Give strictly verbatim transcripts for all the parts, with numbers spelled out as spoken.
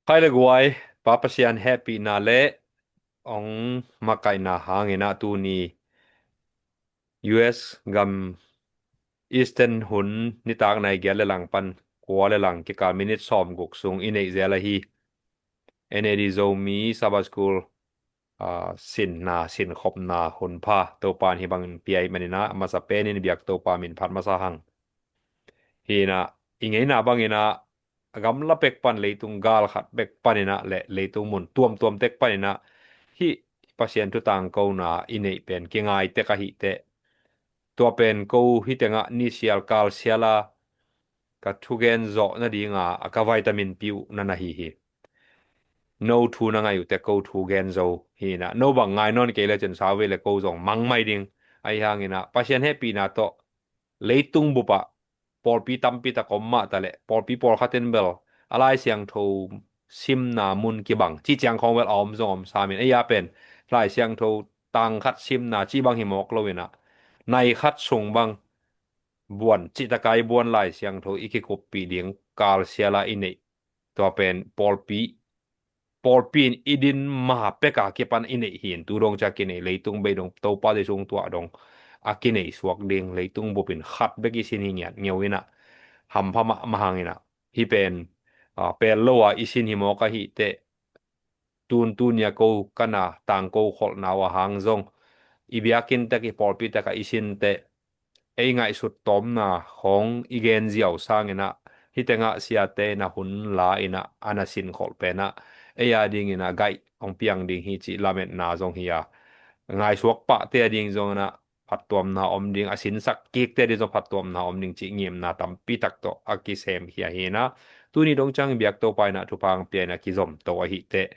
Khai le guai, Pa Pasian hehpihna le hong makaihna hangin ah tuni U S gam Eastern hun nitak nai giat le lang pan kua le lang kikal minit sawmguk sung i neih zel ahi. N A D Zomi Sabbath School, ah, sinna, sinkhopna hun pha Topa in hih bangin pia ahih manin ah, a masa penin biak Topa min phat masa hang. Hi in ah, i ngeina bangin ah, a gamla pek pan, leitung gal khat pek panin ah le leitung mun tuamtuam tek panin ah, hih Pasian thu tangkona i neih pen kingai tek ahih teh, tua pen ko hih tengah nisial kalsial a ka thugen zawh nadinga a ka vitamin pih uh na na hi hi. No thu na ngai uh teh ko thu gen zo hi in ah, no bang ngai nawn kei le cin sau vei le ko zong mang mai ding. Ahi hangin ah Pasian hehpihna tawh leitung bup ah pawlpi tampi tak om mah ta leh, pawlpi pawlkhat in bel a Lai Siangtho simna mun kibang, cih ciang khawng bel a om zong om sam in, ei a pen Lai Siangtho tang khat simna cih bang hi mawk lo in ah, nai khat sung bang buan, cihtak a i buan Lai Siangtho i kikuppih ding kalsial a i neih, tua pen pawlpi, pawlpi in i din ma pek a kipan i neih hi in, tu dong ciang kinei, leitung bei dong Topa Jesu hong tuah dong a kinei suak ding, leitung bup in khat bek i sin hi ngiat ngeu in ah, hampha mahmah hang in ah, hih pen, ah, pel lo a i sin hi mawk ahih teh, tun tuni a ko ka na tangko kholhna uh a hang zong, i biakinn tak, i pawlpi tak ah i sin teh, ei ngaihsut tawmna khawng i gen ziau sangin ah, hih tengah siate in ah hun la in ah a na sinkholh pen ah, ei a dingin ah gaih hong piang ding hi cih lametna zong hi a, ngaihsuak pahte a ding zongin ah phattuamna om ding, a sinsak kikte a ding zong phattuamna om ding cih ngimna tampi tak tawh a kisemkhia hi in ah, tuni dong ciang i biak Topa in ah thupha hong pia in ah kizom to ahih teh,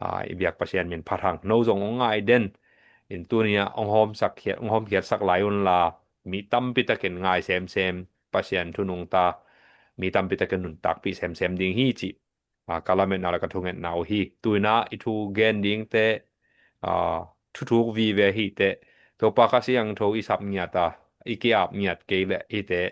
ah, i biak Pasian min phat hang. No zong hong ngai den in, tuni ah hong hawmsak khiat, hong hawmkhiatsak lai un la, mi tampi takin ngai semsem, Pasian thu nungta mi tampi takin nuntakpih semsem ding hi cih, ah, ka lametna le ka thungetna uh hi. Tu in ah i thu gen dingte, ah, thuthuk vive hi teh, Topa Kha Siangtho i sap ngiat a, i ki-ap ngiat kei leh hi teh,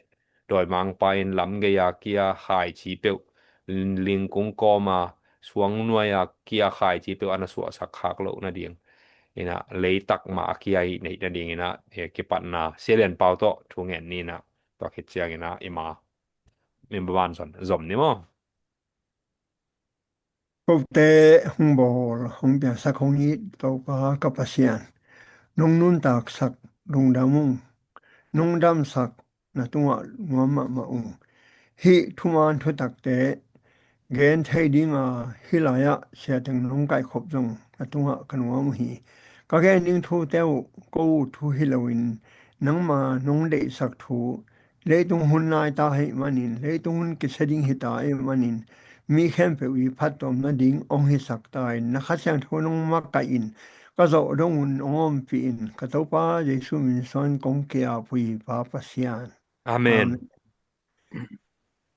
dawimangpa in lam gei a kia khaici peuh, lingkung kawm a suang nuai a kia khaici peuh a na suahsak khak loh nading in ah, leitak mah a kia i neih nading in ah, eh, kipatna Sia Lian Pau tawh thu ngen ni in ah, tua khit ciangin ah i ma, i ma ban zong zom ni maw? Kote hong bawl, hong piangsak, hong it Topa ka Pasian, nong nuntaksak, lungdam ung, nong damsak, na tungah nuam mahmah ung. Hih thuman thutakte gen thei dinga hih lai-ah sia teng nong kaihkhop zong na tungah ka nuam uh hi. Ka gen ding thute uh ko uh thu hi loin, nangma nong deihsak thu, leitung hun lai ta ahih manin, leitung hun kisia ding hi ta ahih manin, mi khempeuh i phattuamna ding hong hisak ta in, na Kha Siangtho nong makaih in, ka zawh dong un hong ompih in, ka Topa Jesu min suang kong ki-ap uh hi, Pa Pasian. Amen. Amen.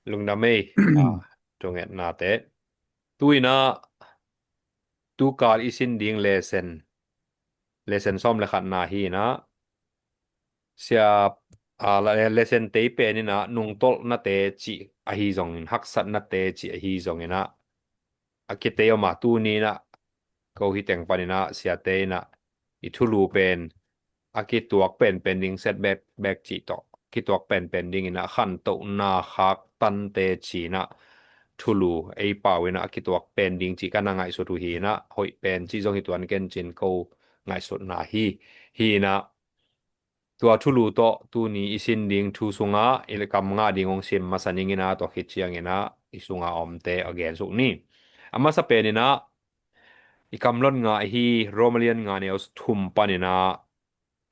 Lungdam ei, ah, thungetnate. Tu in ah, tukal i sin ding lesson, lesson sawm le khatna hi in ah, sia, ah, la-, lesson tei pen in ah, nungtolhnate cih ahi zongin, haksatnate cih ahi zongin ah, a kitei om a, tuni in ah ko hih teng panin ah siate in ah i thulu pen a kituak penpen ding, setback, back cih tawh kituak penpen dingin ah khantohna khaktante ci-in ah thulu ei pau in ah a kituak pen ding cih ka na ngaihsut uh hi in ah, hoih pen cih zong hi tuan ken cin ko ngaihsutna hi. Hi in ah tua thulu tawh tuni i sin ding thu sungah i kam ngah ding hong sim masa ning in ah, tua khit ciangin ah i sungah a omte a gensuk ni. A masa pen in ah i kam lot ngah ahi Roma lian nga neu thum panin ah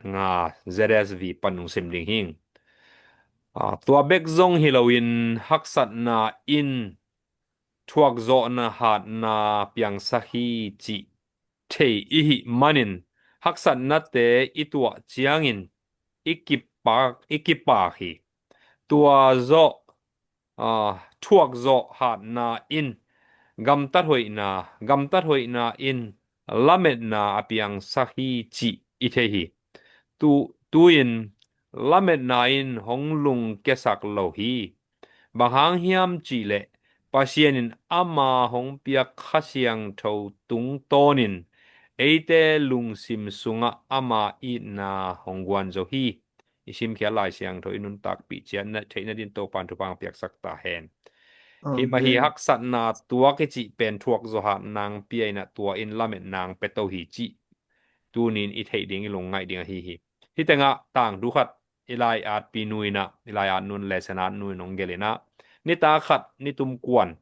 nga, Z S V pan hong sim ding hing. Ah, tua bek zong hi loin haksatna in thuakzawhna hatna piangsak hi cih thei i hih manin, haksatnate i tuah ciangin i kipak, i kipak hi. Tua zawh, ah, thuakzawh hatna in gamtat hoihna, gamtat hoihna in lametna a piangsak hi cih i thei hi. Tu, tu-in lametna in hong lungkiasak lo hi. Bang hang hiam cih leh Pasian in ama hong piak Kha Siangtho tungtawnin eite lungsim sungah ama itna hong guan zo hi. I simkhiat Lai Siangtho i nuntakpih ciat na theihna din Topan thupha piaksak ta hen. Hi mah hi. Amen. Haksatna tuak i cih pen thuak zaw hat nang pia in ah tua in lamet nang pia to hi cih tunin i theih ding, i lungngaih ding ahi hi. Hi tengah tangthu khat i lai-atpi nu in ah, i lai-at nun, lesson at nu in hong gelh in ah, nitak khat nitum kuan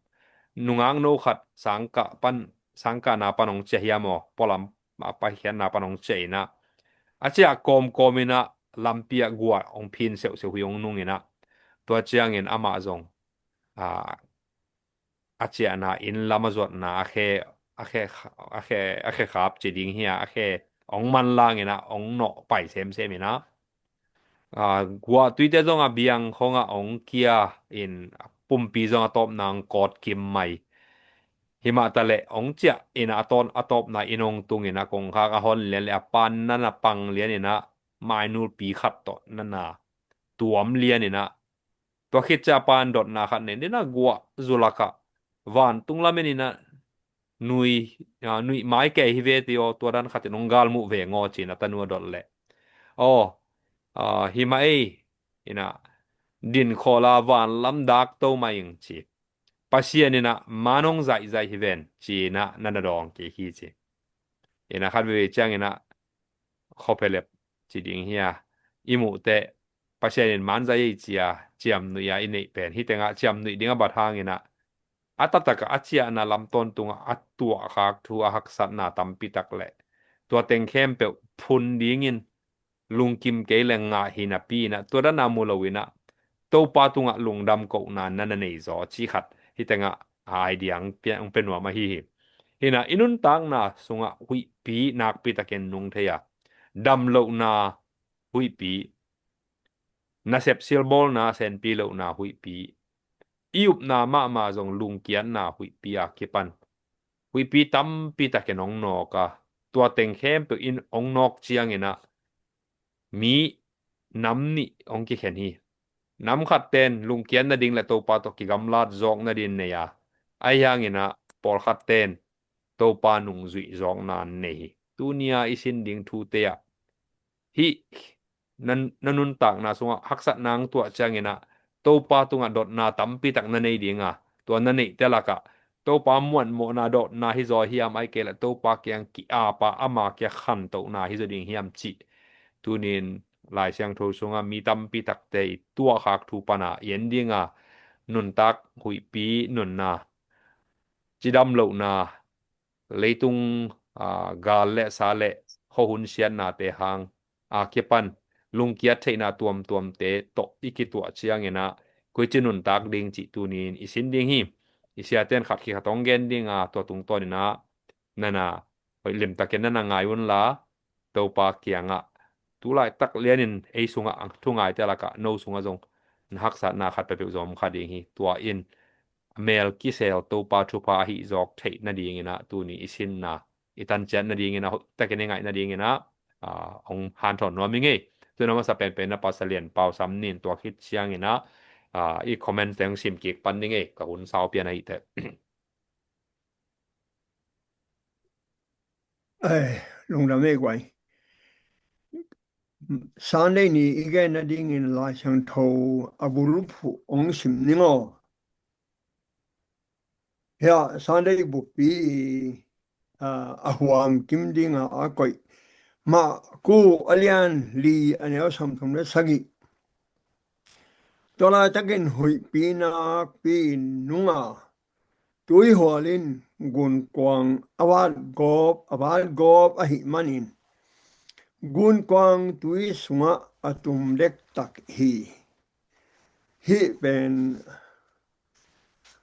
nungak no khat sangkah pan, sangkahna pan hong ciah hiam aw, pualam a paikhiatna pan hong ciah in ah, a ciah kawmkawm in ah lampi ah gua hong phin seuhseuh hi, hong nung in ah, tua ciangin amah zong, a, a ciahna inn lam a zuatna a khe, a khe, a khe, a khe khap ci ding hi a, a khe hong manlang in ah hong nawh pai semsem in ah, a, guahtuite zong a biang khong ah hong kia in pumpi zong a tawpna hong kawt kim mai. Hi mah ta leh hong ciah in ah a tawn, a tawpna inn hong tung in ah kongkhak a hon lian leh a pan nan a pang lian in ah mainulpi khat tawh nan a tuam lian in ah, tua khit ciang a pan dotna khat nei in ah guah zu lakah vantung lamen in ah nui, a, nuih mai kei hi ve ti aw, tua dan khat in hong galmuh veng aw ci in ah tanu a dot leh, aw, a, hi mah ei, in ah din khawla van lam dak to mah ing ci. Pasian in ah man hong zaihzaih hi ven ci in ah nan a dawng kik hi ci. In ah khat veivei ciangin ah khuaphelep ci ding hi a, i muh teh Pasian in man zaih ei ci a ciamnuih a i neih pen, hi tengah ciamnuih ding a bat hangin ah a taktak ah a ciahna lam tawntungah a tuahkhak thu, a haksatna tampi tak leh tua teng khempeuh phun dingin lungkim kei leh ngah hi napi in ah, tua dan a mu lo in ah Topa tungah lungdam kohna na na nei zaw cih khat hi tengah a idea hong pia, hong pia nuam ahi hi. Hi in ah i nuntakna sungah huihpi nakpi takin nung thei a, damlohna huihpi, nasep silbawlna, senpi lohna huihpi, i upna mahmah zong lungkiatna huihpi a kipan huihpi tampi takin hong nawk a, tua teng khempeuh in hong nawk ciangin ah mi nam nih hong kikhen hi. Nam khat ten lungkiat nading leh Topa tawh kigamlat zawk nading nei a, ahi hangin ah pawlkhat ten Topa nungzuih zawkna nei hi. Tuni a i sin ding thute ah hih na, na nuntakna sungah haksatna hong tuah ciangin ah Topa tungah dotna tampi tak na nei ding a, tua na neihte lakah Topa muanmawhna dotna hi zaw hiam, ahih kei leh Topa kiang ki-ap a, ama kiang khantohna hi zaw ding hiam cih tuni in Lai Siangtho sungah mi tampi takte i tuahkhak thu pan a i en ding a, nuntak huihpi nunna, cidam lohna, leitung, aa, gal le sa le khuahun siatnate hang a kipan lungkiat theihna tuamtuamte tawh i kituah ciangin ah koici nuntak ding cih tuni in i sin ding hi. I siate in khat khit khat hong gen ding a, tua tungtawn in ah na na hoih limtakin na na ngai un la, Topa kiangah tu laitak lianin ei sungah a thu ngaite lakah no sungah zong na haksatna khat peuhpeuh zong om kha ding hi. Tua in a mel kisel Topa thupha ahi zawk theih nadingin ah tuni i sinna i tan ciat nadingin ah hoihtakin i ngaih nadingin ah, aa, hong hanthawn nuam ing ei. Tun a masa penpen na Pastor Lian Pau Sam Nin tua khit ciangin ah, aa, i comment te hong sim kik pan ding ei, ka hun sau pian ahih teh. Ai, lungdam ei guai. Sunday ni i gen nadingin Lai Siangtho a bulphuh hong sim ning aw. Hia Sunday buppi, aa, a huam kim dinga a koih Marku a lian li a neu sawmthum le sagih. Tua laitakin huihpi nakpi in nung a, tuihual in gunkuang a vat gawp, a vat gawp ahih manin gunkuang tui sungah a tum dektak hi. Hih pen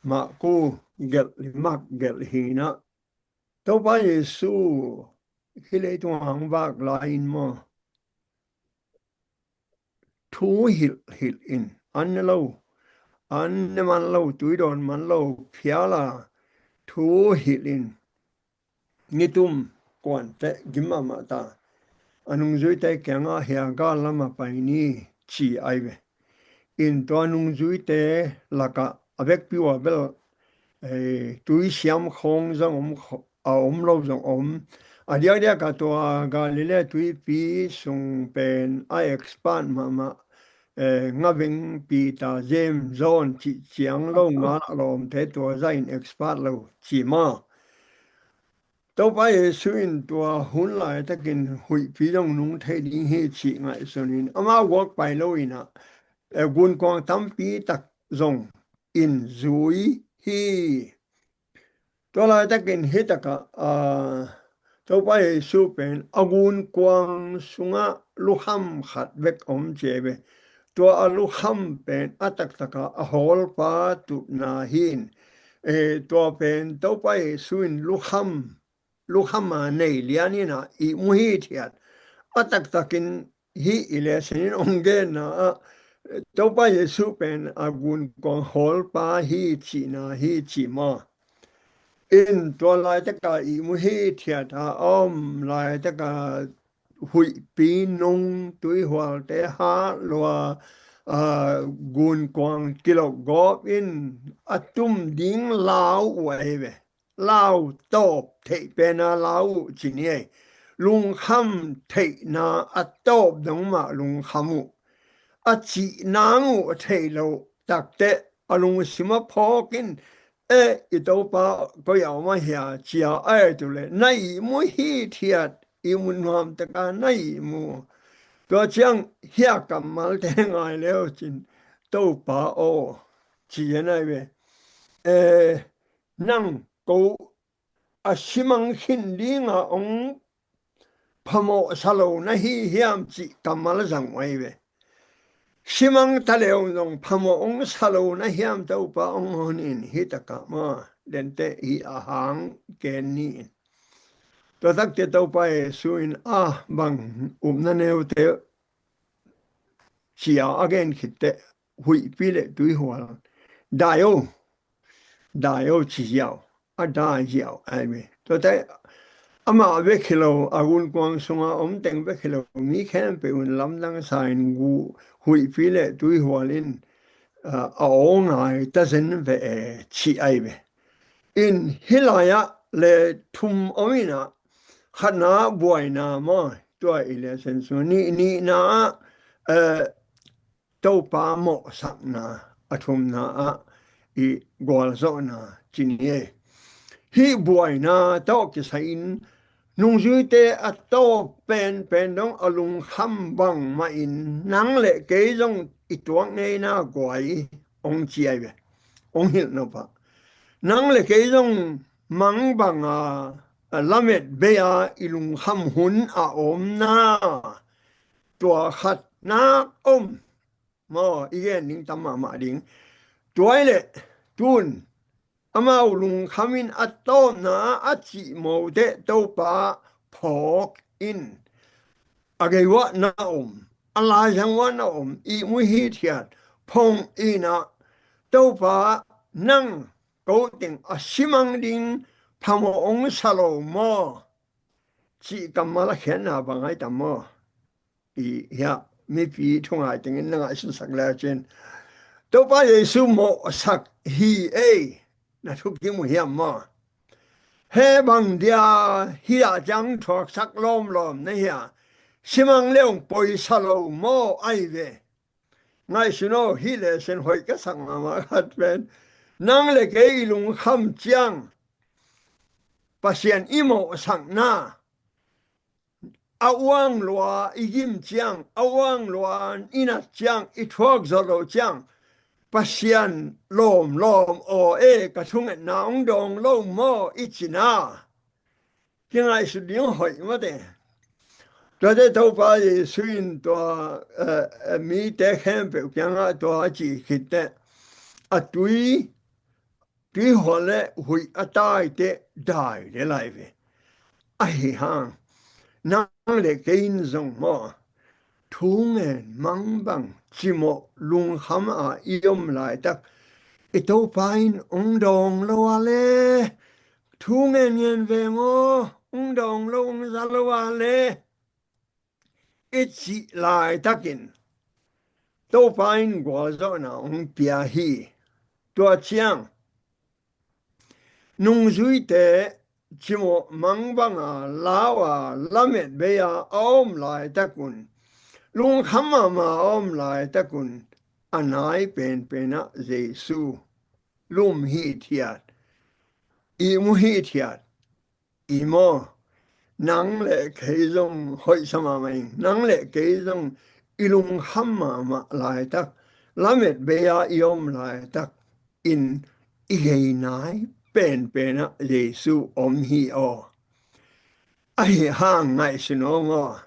Marku gelh, Mark gelh hi in ah, Topa Jesu hih leitungah hong vak lai-in maw, thu hilhhilh in, an ne lo, an ne man lo, tuidawn man lo phial a, thu hilh in, nitum kuanteh gim mahmah ta, a nungzuite kiangah, hia gal lamah pai ni, ci ai ve. in tua nungzuite lakah a vekpi ua bel, eh, tuisiam khawng zong om kho-, a om lo zong om. A diakdiak a tua Galilee tuipi sung pen a expert mahmah, eh, ngaveng Peter, James, John cih ciang lo nga lawmte tua zahin expert lo ci maw. Topa Jesu in tua hun laitakin huihpi zong nung thei ding hi cih ngaihsunin amau guak pai lo inah, eh, gunkuang tampi tak zong in zui hi. Tua laitakin hitakah, ah, Topa Jesu pen a gunkuang sungah lukham khat bek om ci ei ve. Tua a lukham pen a taktaka a hawlpa tutna hi in, eh, tua pen Topa Jesu in lukham, lukham a nei lian inah ihmu hithiat a taktakin hih i lesson in hong genna ah, Topa Jesu pen a gunkuang hawlpa hi cihna hi ci maw. In tua laitaka ihmu hithiat a om laitaka huihpi nung, tuihualte hat lua, ah, gunkuang kilok gawp in a tum ding lau uh ahi ve. Lau tawp theih pena lau uh ci ni ei. Lungkham theihna a tawp dong mah lungkham uh. A cih nang uh a theih loh takteh a lungsim a phawk in, eh, i Topa koi a om a hia cia a et uh leh na ihmu hithiat, ihmu nuam taka na ihmu. Tua ciang hih a kammalte ngai leu cin, Topa aw, ci-in ahi ve. Eh, nang ko a simang khin dinga hong phamawhsa lo na hi hiam cih kammal zang uh ahi ve. Simang ta leu zong phamawh hong sa lo na hiam Topa hong hon in hitakah maw, dente hi a hang ken ni in. Tua takte Topa Jesu in a bang upna neute cia a gen khitteh huihpi le tuihual dai o, dai o ci ziau, a dai ziau ahi ve. Tuate amah bek hi lo, a gunkuang sunga om teng bek hi lo, mi khempeuh un lamdang sa in gu huihpi le tuihual in, ah, a aw ngai ta zen ve e ci ahi ve. In hih lai-ah le thum om inah, khatna buaina maw, tua i lesson sung nih, nihna ah, eh, Topa mawhsakna, a thumna ah i gualzawhna ci ni e. Hih buaina tawh kisai-in nungzuite a tawp penpen dong a lungkham bangmah in nang le kei zong i tuak ngeina guai hong ci ahi ve. Hong hilh nop ah nang le kei zong mang banga, a, lamet bei-a i lungkham hun a omna, tua khat nak om maw, i gen ding tam mahmah ding. Tua hi leh tun amau lungkham in a tawpna a cihmo teh Topa phawk in, a gei uah na om, a laizang uah na om, ihmu hithiat phong inah, Topa nang ko teng a simang ding phamawh hong sa lo maw cih kammal a khiatna bang ahi tam maw? I hiah mipi thungai tengin na ngaihsunsak lecin, Topa Jesu mawhsak hi ei, na thukim uh hiam maw? He bang dia hih ah ciang thuaksak lawmlawm na hia? Simang le hong poisa lo maw ahi ve. Ngaihsun aw, hih lesson hoih ka sak mahmah khat pen, nang le kei i lungkham ciang Pasian i mawhsakna, a uang lua i gim ciang, a uang lua i nat ciang, i thuak zawh loh ciang, Pasian lawmlawm aw e, ka thungetna hong dawng lo maw i cina? Kingaihsut ding hoih mate. Tuate Topa Jesu in tua, eh, eh, mite khempeuh kiangah tua a cih khitteh, a tui, tuihual le huih a taite dai le lai ve. Ahi hang nang le kei in zong maw, thu ngen mangbang cimawh lungkham a i om laitak, i Topa in hong dawng lo a le, thu ngen ngen veng aw, hong dawng lo, hong za lo a le, i cih laitakin, Topa in gualzawhna hong pia hi. Tua ciang nungzuite cimawh mang banga lau a, lamet bei-a a om laitakun, lungkham mahmah a om laitakun, a nai penpenah Jesu lum hithiat, ihmu hithiat, i maw? Nang le kei zong hoihsa mahmah ing. Nang le kei zong i lungkham mahmah laitak, lamet bei-a i om laitak in i gei nai penpenah Jesu om hi aw. Ahi hang ngaihsun aw maw?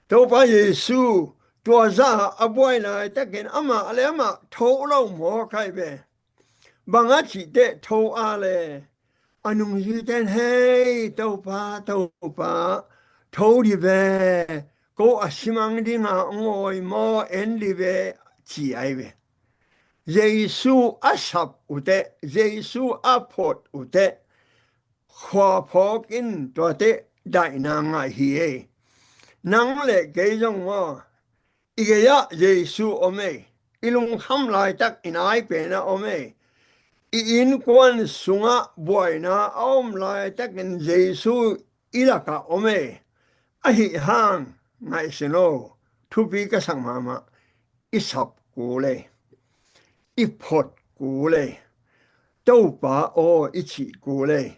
Topa Jesu tua zah a buai laitakin amah le amah tho lo maw kai ve? Bang a cihteh tho a le a nungzuite in, "Hei Topa, Topa, tho di ve, ko a simang dinga ngawi maw, en di ve," ci ai ve. Jesu a sap uh teh, Jesu a phot uh teh, khua phawk in tuate daihna ngah hi ei. Nang le kei zong maw, i gei-ah Jesu om ei. I lungkham laitak i nai penah om ei. I innkuan sungah buaina a om laitakin Jesu i lakah om ei. Ahi hang ngaihsun aw, thupi ka sak mahmah, i sap kul ei, i phot kul ei, Topa aw i cih kul ei,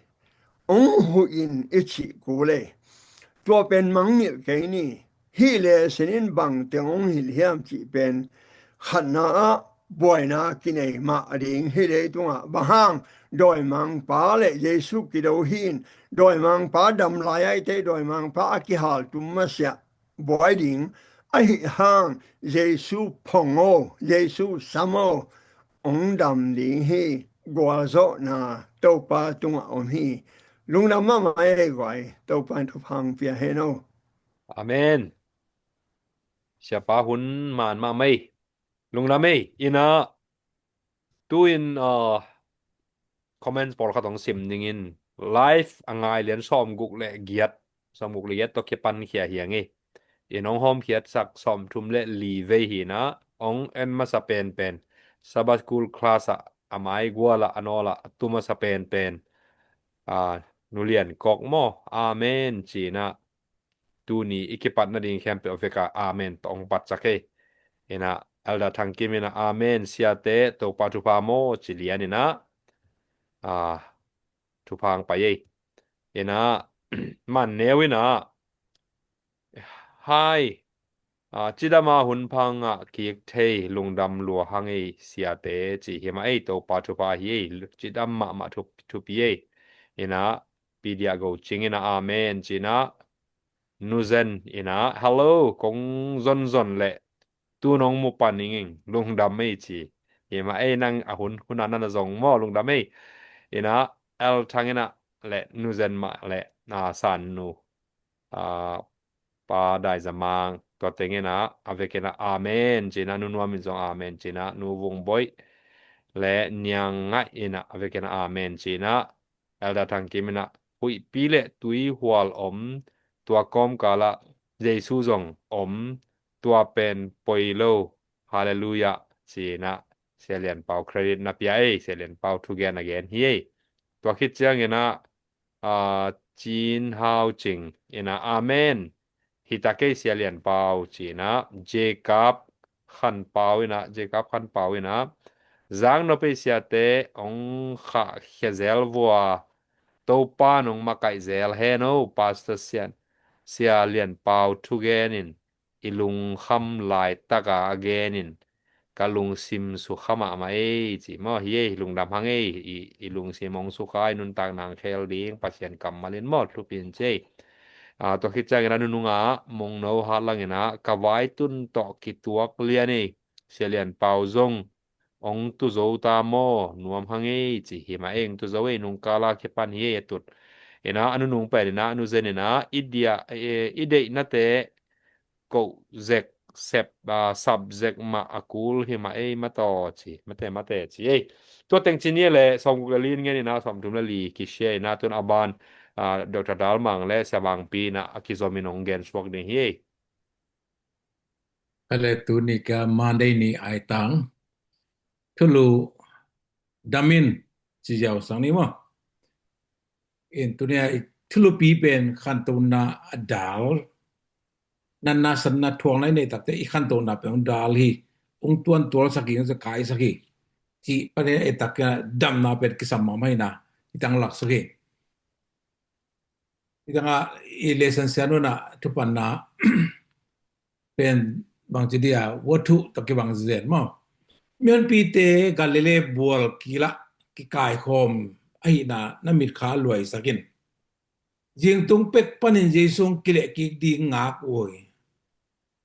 hong huh in i cih kul ei. Tua pen mangngilh kei ni. Hih le sin in bangteng hong hilh hiam cih pen khatna ah buaina kinei mah ding hi leitungah. Bang hang? Dawimangpa le Jesu kido hi in, dawimangpa dam lai aiteh dawimangpa a kihaltum masiah buai ding. Ahi hang Jesu phong aw, Jesu sam aw, hong dam ding hi. Gualzawhna Topa tungah om hi. Lungdam mahmah ei guai. Topa in thupha hong pia hen aw. Amen. Siapa hun man mahmah ei. Lungdam ei. Ina tu-in, ah, comments pawlkhat hong sim dingin, live a ngai lian sawmguk le giat, sawmguk le giat tawh kipan khia hi ing ei. In hong hawmkhiatsak sawmthum le li vei hi ina, hong en masa penpen, Sabbath School class ah, a mai gual ah, a nawl ah tu masa penpen, ah, Nu Lian Kok maw, amen ci ina, tuni i kipat nading khempeuh a vekah amen tawh hong patsak ei. Ina Elder Thang Kim ina, amen, siate Topa thupha maw ci lian ina, ah, thupha hong pai ei. Ina man neu ina, hai, ah, cidam a hun pha ngah kik thei, lungdam lua hang ei siate ci hi mah ei. Topa thupha hi ei, cidam mahmah thup-, thupi ei. Ina Pidia Go Cing ina, amen ci ina, Nu Zen ina, hello, kong zonzon leh tu nong mu pan ing ing, lungdam ei ci hi mah ei. Nang a hun, hun a nana zong maw, lungdam ei. Ina El Thang ina le Nu Zen mah le, ah, San Nu, ah, Pa Dai Za Mang, tua teng ina a vek ina amen ci ina, Nu Nuam in zong amen ci ina, Nu Vung Boih le Niang Ngaih ina a vek ina amen ci ina, Elder Thang Kim ina, huihpi le tuihual om, tua kawmkal ah Jesu zong om, tua pen poi lo, halleluiah ci ina, Sia Lian Pau credit na pia ei, Sia Lian Pau thugen a gen hi ei. Tua khit ciang ina, ah, Cin Hau Cing ina, amen. Hi ta kei Sia Lian Pau ci ina, Jacob Khan Pau ina, Jacob Khan Pau ina, zang nop ei siate, hong khahkhia zel vua, Topa in hong makaih zel hen aw, Pastor Sia, Sia Lian Pau thugen in i lungkham laitaka a gen in ka lungsim sukha mahmah ei ci maw, hi ei, lungdam hang ei, i, i lungsim hong sukha, i nuntakna hong khel ding Pasian kammal in maw, thupi in ci ei. Ah, tua khit ciangin a nunung ah Mungno Hatlang ina, ka vaitun tawh kituak lian ei, Sia Lian Pau zong hong tuzo ta maw, nuam hang ei ci hi mah ei, hong tuzo ei, nungkal a kipan hi ei a tut. Ina a nunung pen ina, a Nu Zen ina, i dia, eh, i deihnate koh zek sep, ah, sap zek mah a kul hi mah ei, mataw ci, mate, mate ci ei. Tua teng ci ni le, sawmguk le li in ngen ina, sawmthum le li kisia ina, tun a ban, ah, Doctor Dal Mang le Sia Mang Pi ina a kizom in hong gen suak ding hi ei. Pale tuni ka Monday ni ai tang thulu damin ci ziau sang ni maw. In tunia i thulupi pen khantona a dal, natna satna thuang nai nei takte i khantona pen ong dal hi, ong tuan tual sak hi, ong zakai sak hi. Ci panin e tak damna pen kisam mahmah hi na, i tang lak sak hi. I tanga i lesson sia nuna thupanna pen bangci dia, wathu taki bang zen maw. Mihonpite Galilee bual kila kikaikhawm ahina na mitkha luaisakin. Zingtung pek panin Jesu kileh kik ding ngak uh hi.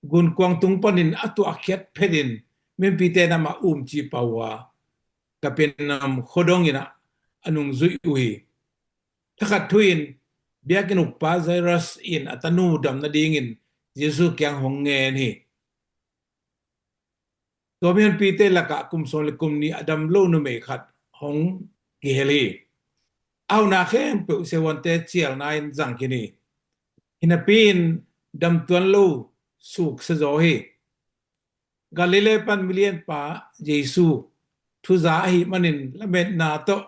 Gunkuang tung panin a tuahkhiat phetin mihonpite na mah umci pah uh a, Kapernaum khuadong ina a nungzuih uh hi. Thakhat thu in biakinn ukpa Jairus in a tanu dam nadingin Jesu kiang hong ngen hi. Tua mihonpite lakah kum sawm le kum nih a dam lo numei khat hong kihel hi. Auna khempeuh siavuante cialna in zang khin hi. Hinapi in damtuan lo suksa zaw hi. Galilee pan milianpa Jesu thuza ahi manin lametna tawh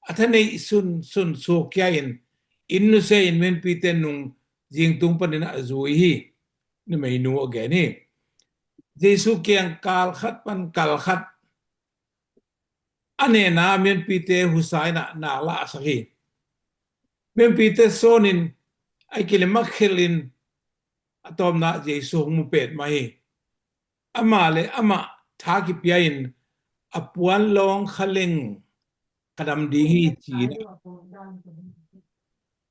a thaneih sunsun suakkhia in inn nusia in mihonpite nung zingtung panin a zui hi. Numeinu a gen hi. Jesu kiang kal khat pan kal khat a nena mihonpite husa ina nak lahsak hi. Mihonpite sawnin a kilem a khelin a tawpna Jesu hong mu pet mah hi. Amah le amah tha kipia in a puan lawng khaleng ka dam ding hi ci-in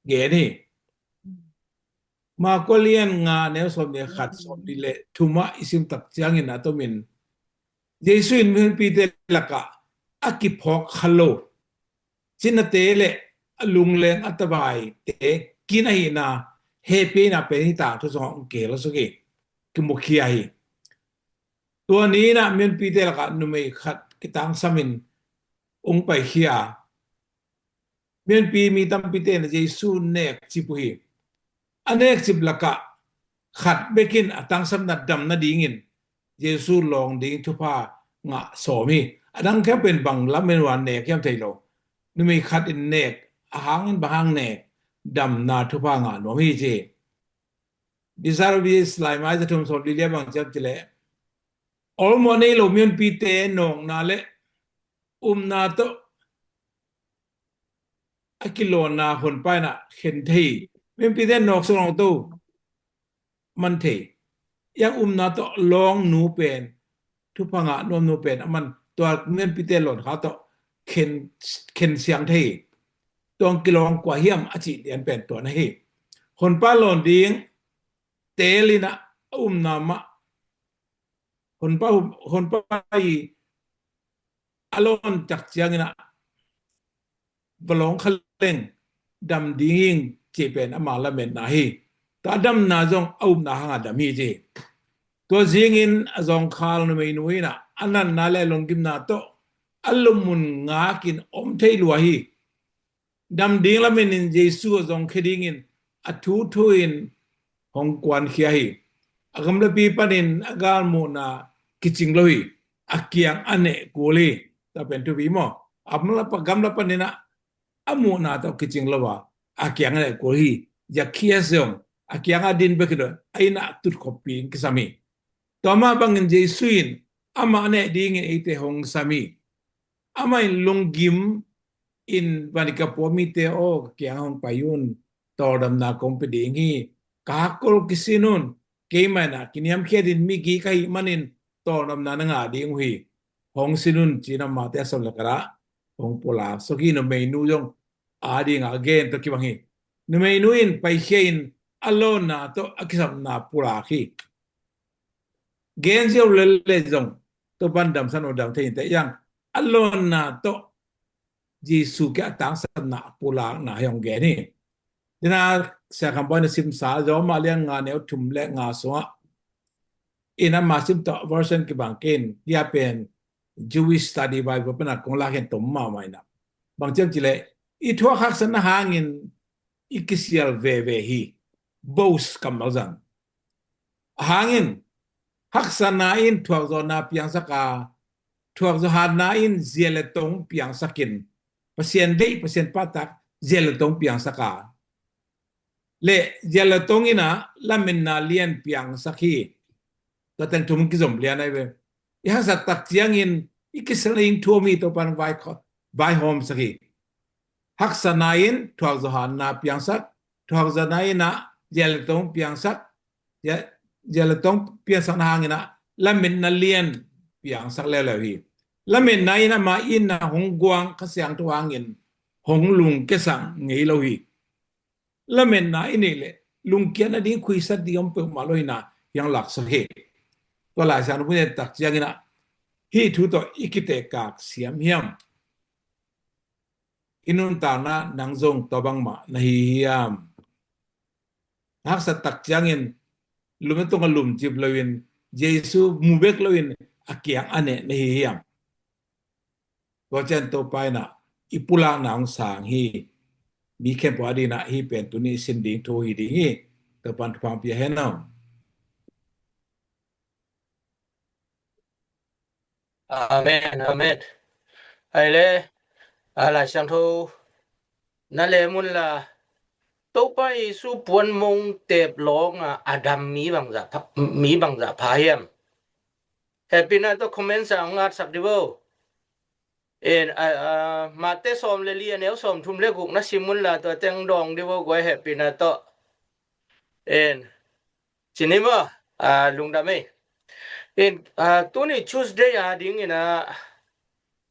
gen hi. Marko lian nga neu sawm le khat, sawm li le thumah i sim tak ciangin a tomin Jesu in mihonpite lakah a kiphawk kha lo cinate le a lungleng a tavaite kin ahina hehpihna pen hi tangthu sungah ong kihel suk hi, kimukhia hi. Tua ni inah mihonpite lakah numei khat kitangsamin ong paikhia. Mihonpi mi tampite in Jesu nekcip uh hi. A nekcip lakah khat bekin a tangsamna dam nadingin Jesu lawng ding thupha ngah sawm hi. A dang khempeuh in bang lam in wan nek hiam thei lo. Numei khat in nek, a hangin bang hang nek, damna thupha ngah nuam hi ci hi. Desire of Peace laimai za thum sawm li le bang ciam ci leh, olmawh nei lo mihonpite nawkna le umna tawh a kilawnna honpa inah khen thei. Mihonpite nawk sung lo to man thei. Iang umna tawh lawng nu pen, thupha ngah nuam nu pen a man tua mihonpite lawn kha tawh khen, khen siang thei. Tuang kilawng kua hiam a cih lian pen tua na hi. Honpa lawn ding teel inah a umna mah honpa, honpa i a lawn tak ciangin ah va lawng kha leng dam ding ing cih pen ama lametna hi. Tua damna zong a upna hanga dam hi ci. Tua zingin a zawngkhal numeinu inah a natna le a lunggimna tawh a lupmun ngakin om thei lua hi. Dam ding lamen in Jesu a zongkhia dingin a thuthu in hong kuankhia hi. A gamlapi panin a galmuhna kicing lo hi. A kiang a neh kul hi. Tua pen thupi maw? A gamla pa, gamla panin ah a muhna tawh kicing lo a, a kiang a neh kul hi. Zakhias zong a kiang a din bek hi lo, a inn ah tutkhoppi in kisam hi. Tua mah bangin Jesu in amah neh dingin eite hong sam hi. Amah in lunggim in, van i ka pua mite aw, ka kiang hong pai un, tawldamna kong pia ding hi. Ka hakkol kisin un, keimah in ah kiniamkhiat in migi ka hih manin tawldamna na ngah ding uh hi. Hong sin un ci-in amahte a sawm le khat ah hong pulak suk hi. Numeinu zong a dingah a gen tawh kibang hi. Numeinu in paikhia in a lawnna tawh a kisapna pulak hi. Gen ziau lel le zong Topan damsan uh dam thei inteh, iang a lawnna tawh Jesu kiang a tangsapna pulakna hi hong gen hi. Tua inah Sia Kham Bawi in a simsa Rom a lian nga neu thum le nga sungah in ama sim tawh version kibang kei in, tua pen Jewish Study Bible pan a kong lak hi, tom mahmah inah. Bang ciam ci leh, i thuak haksatna hangin i kisial veve hi. Boast kammal zang. A hangin Haksatna in thuakzawhna piangsak a, thuakzawh hatna in zia le tong piangsakin, Pasian deih, Pasian pahtak zia le tong piangsak a, le zia le tong in ah lametna lian piangsak hi. Tua teng thum kizom lian ahi ve. I haksat tak ciangin i kisil nading thu om hi, Topa'n vai kho-, vaihawmsak hi. Haksatna in thuakzawh hatna piangsak, thuakzawhna in ah zia le tong piangsak, zia, zia le tong piangsakna hangin ah lametna lian piangsak leuleu hi. Lametna in ama itna hong guang, Kha Siangtho hangin hong lungkiasak ngei lo hi. Lametna i neih leh lungkiat nading, khuisat ding om peuhmah lo hi na, hiang laksak hi. Tua Lai Siangtho i et tak ciangin ah hih thu tawh i kitekak siam hiam? I nuntakna nang zong tua bangmah na hi hiam? Haksat tak ciangin lum na tungah lumcip loin, Jesu mu bek loin a kiang a neh na hi hiam? Tua ciang Topa in ah i pulakna hong sang hi. Mi khempeuh adingin ah hih pen tuni i sim ding thu hi ding hi. Topa'n thupha hong pia hen aw. Amen, amen. Ai le, a Lai Siangtho na lem un la, Topa Jesu puan mong tep lawng a, a dam mi bangzah pha, mi bangzah pha hiam? Hehpihna tawh comment ah hong ngatsak dih vo. En, a, a, Mate sawm le li, a neu sawm thum le guk na sim un la, tua teng dawng dih vo guai, hehpihna tawh. En, ci ni maw, a, lungdam ei. En, a, tuni Tuesday a dingin ah,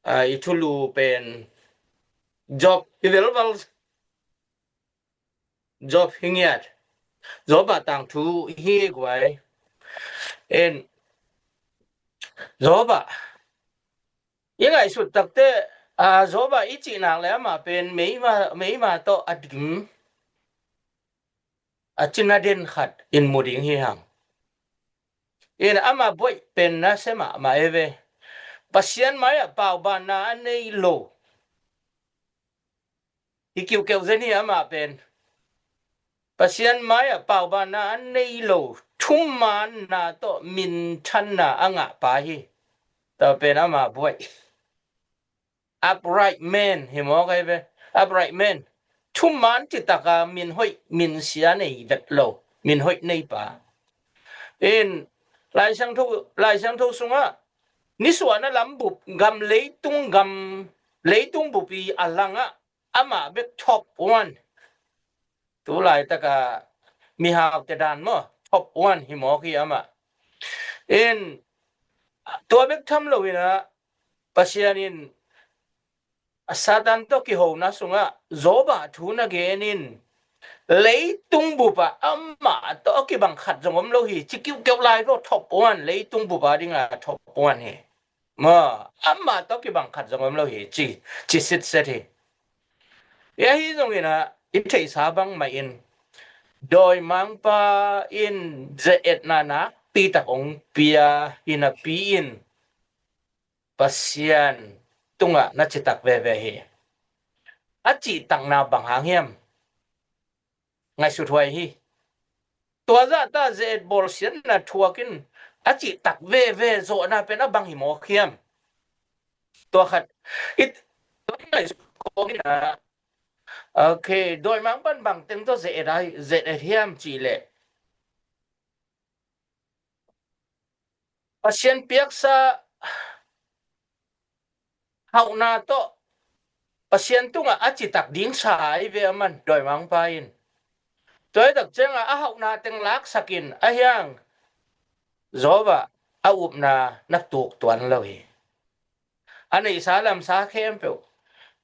a, i thulu pen Job, i velval Job hi ngiat. Job a tangthu hi guai. En, Job a i ngaihsut takte, a, Job a i cih nak le amah pen meima, meima tawh a dim, a cina den khat in mu ding hi hang. En, ama buaih pen nasia mahmah e ve. Pasian mai-ah paubanna a nei lo. Hi kiuhkeuh zen hi amah pen. Pasian mai-ah paubanna a nei lo, thumaanna tawh minthanna a ngahpa hi. Tua pen ama buaih. Upright man hi mawk ahi ve. Upright man. Thumaan citaka min hoih, min sia nei vet lo. Min hoih neipa. In, Lai Siangtho, Lai Siangtho sungah nisuahna lam bup, gam leitung, gam leitung bup i a langah amah bek top one. Tu laitaka mihaute dan maw, top one hi mawk hi amah. In, tua bek tham loin ah, Pasian in a Satan tawh kihona sungah Job a thu na gen in, leitung bup ah amah tawh a kibang khat zong om lo hi, ci kiuhkeuh lai lo, top one, leitung bup a dinga top one hi. Maw, amah tawh kibang khat zong om lo hi, ci, ci sitset hi. Ahi zongin ah, i theihsa bang mah in, dawimangpa in ze-etna nakpi tak hong pia hi napi in, Pasian tungah na citak veve hi. A cihtakna bang hang hiam? Ngaihsut huai hi. Tua zahta ze-et bawlsiatna thuakin a cihtak veve zawhna pen a bang hi mawk hiam? Tua khat. It, tua ngaihsut kawmin ah, okay, dawimangpa'n bang teng tawh ze-et a, ze-et hiam cih leh, Pasian piaksa hauhna tawh Pasian tungah a citak ding sa ahi ve aman, dawimangpa in. Tua hi tak ciangah a hauhna teng laksakin a hiang, Job a upna na tuk tuan lo hi. A neihsa lamsa khempeuh,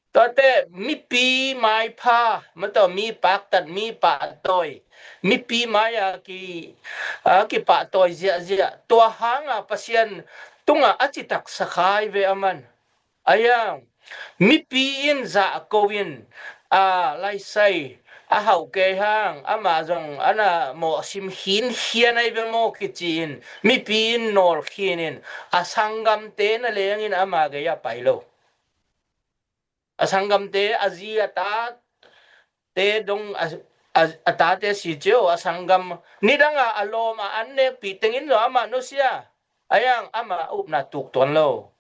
tuate mipi maipha, mataw, mi paktat, mi pahtawi, mipi mai-a ki, a kipahtawi ziahziah, tua hanga Pasian tungah a citak sa kha ahi ve aman. A hiang, mipi in zahko in, a, laisai a hauh kei hang, amah zong a na mawhsim khinkhian ahi ve maw kici-in, mipi in nawlkhin in, a sanggamte na lengin ama gei-ah pai lo. A sanggamte, a zi a tate dong a, a, a tate si cio, a sanggam nidanga a lawm a an nekpih tengin zong amah nusia. Ahi hang amah a upna tuk tuan lo.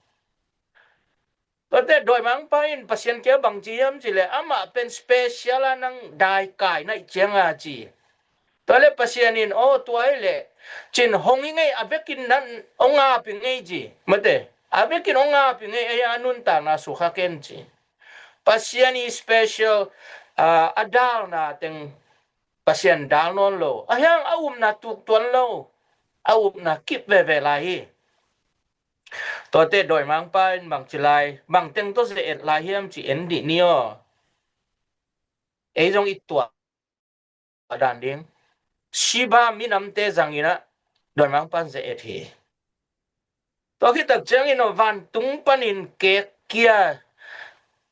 Tuate dawimangpa in Pasian kiang bang ci hiam cih leh amah pen special a nang daikai na hih cianga ci. Tua leh Pasian in aw tua hi leh cin hong hi ngei, a vekin nan hong ap hi ngei ci. Mate, a vekin hong ap hi ngei, ahi hang a nuntakna sukha ken ci. Pasian i special a, a dalna teng Pasian dal nawn lo. Ahi hang a upna tuk tuan lo. A upna kip veve lai hi. Tuate dawimangpa in bangci lai, bangteng tawh ze-et lai hiam ci en dih ni aw. Ei zong i tuah dan ding. Sheba minamte zangin ah dawimangpa in ze-et hi. Tua khit tak ciangin aw vantung panin kek kia,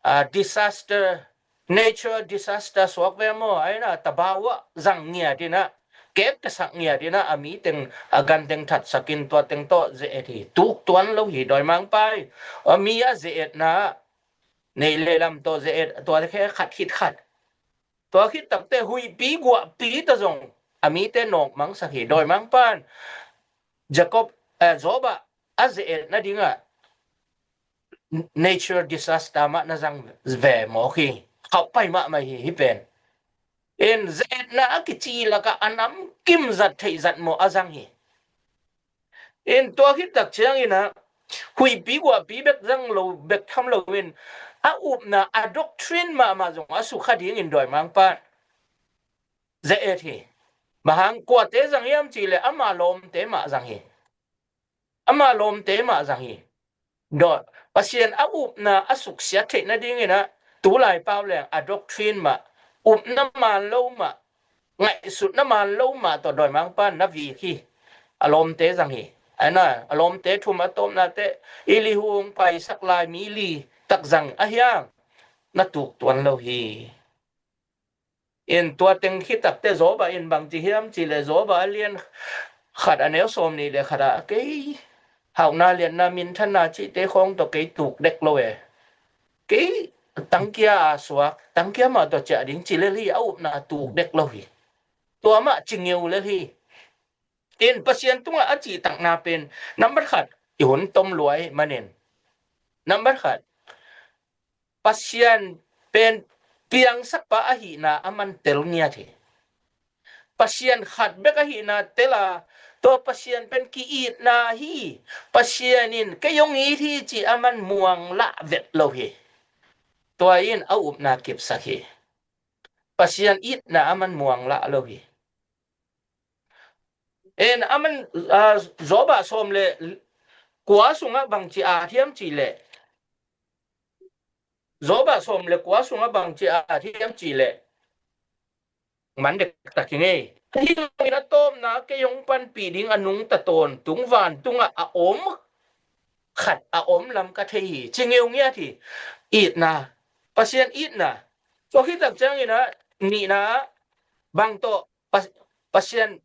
a, disaster, nature disaster suak ve maw, ahi na tabau ah zang ngiat in ah, kek ka sak ngiat in ah, a mi teng, a gan teng thatsak in tua teng tawh ze-et hi. Tuk tuan lo hi dawimangpa i. A mi a ze-etna ah neih le lam tawh ze-et, tua khe khat khit khat. Tua khit takte huihpi guahpi ta zong a mite nawk mangsak hi. Dawimangpa in Jacob, eh, Job ah a ze-et nadingah nature disaster mah na zang ve mawk hi. Khauh pai mahmah hi, hih pen. In ze-etna a kici lakah a namkim zat theih zat mawh a zang hi. In tua khit tak ciangin ah huihpi guahpi bek zang lo, bek tham lo in a upna, a doctrine mahmah zong a sukha dingin dawimangpa in ze-et hi. Bang hang kuate zang hiam cih leh ama lawmte mah zang hi. Ama lawmte mah zang hi. Dawh, Pasian a upna a suksiat theih nadingin ah tulai pau leng a doctrine mah, upna man lo mah, ngaihsutna man lo mah tawh dawimangpa in na vik hi. A lawmte zang hi. Ahi na, a lawmte thum a tawpna teh Elihu hong paisak lai mi li tak zang ahi hang na tuk tuan lo hi. In tua teng khit takte Job ah in bang ci hiam cih leh Job ah a lian khat a neu sawm nih le khat ah kei hauhna liatna minthanna cihte khawng tawh kei tuk dek lo e. Kei tangkia a suak, tangkia mah tawh ciah ding ci lel hi, a upna tuk dek lo hi. Tua mah ci ngeu lel hi. In Pasian tungah a cihtakna pen nambat khat i hun tom luai manin. Nambat khat, Pasian pen piangsakpa ahihna a man tel ngiat hi. Pasian khat bek ahihna tel a, tua Pasian pen ki-itna hi. Pasian in kei hong it hi ci a man muang lah vet lo hi. Tua in a upna kipsak hi. Pasian itna a man muang lah lo hi. En a man, ah, Job ah sawm le kua sungah bangci a thiam cih leh, Job ah sawm le kua sungah bangci a thiam cih leh man dektak hi ngei. Ahi zongin a tawpna kei hong panpih ding a nungta tawntung vantungah a om khat a om lam ka thei hi. Ci ngeu ngiat hi. Itna, Pasian itna. Tua khit tak ciangin ah nihna ah bang tawh Pas-, Pasian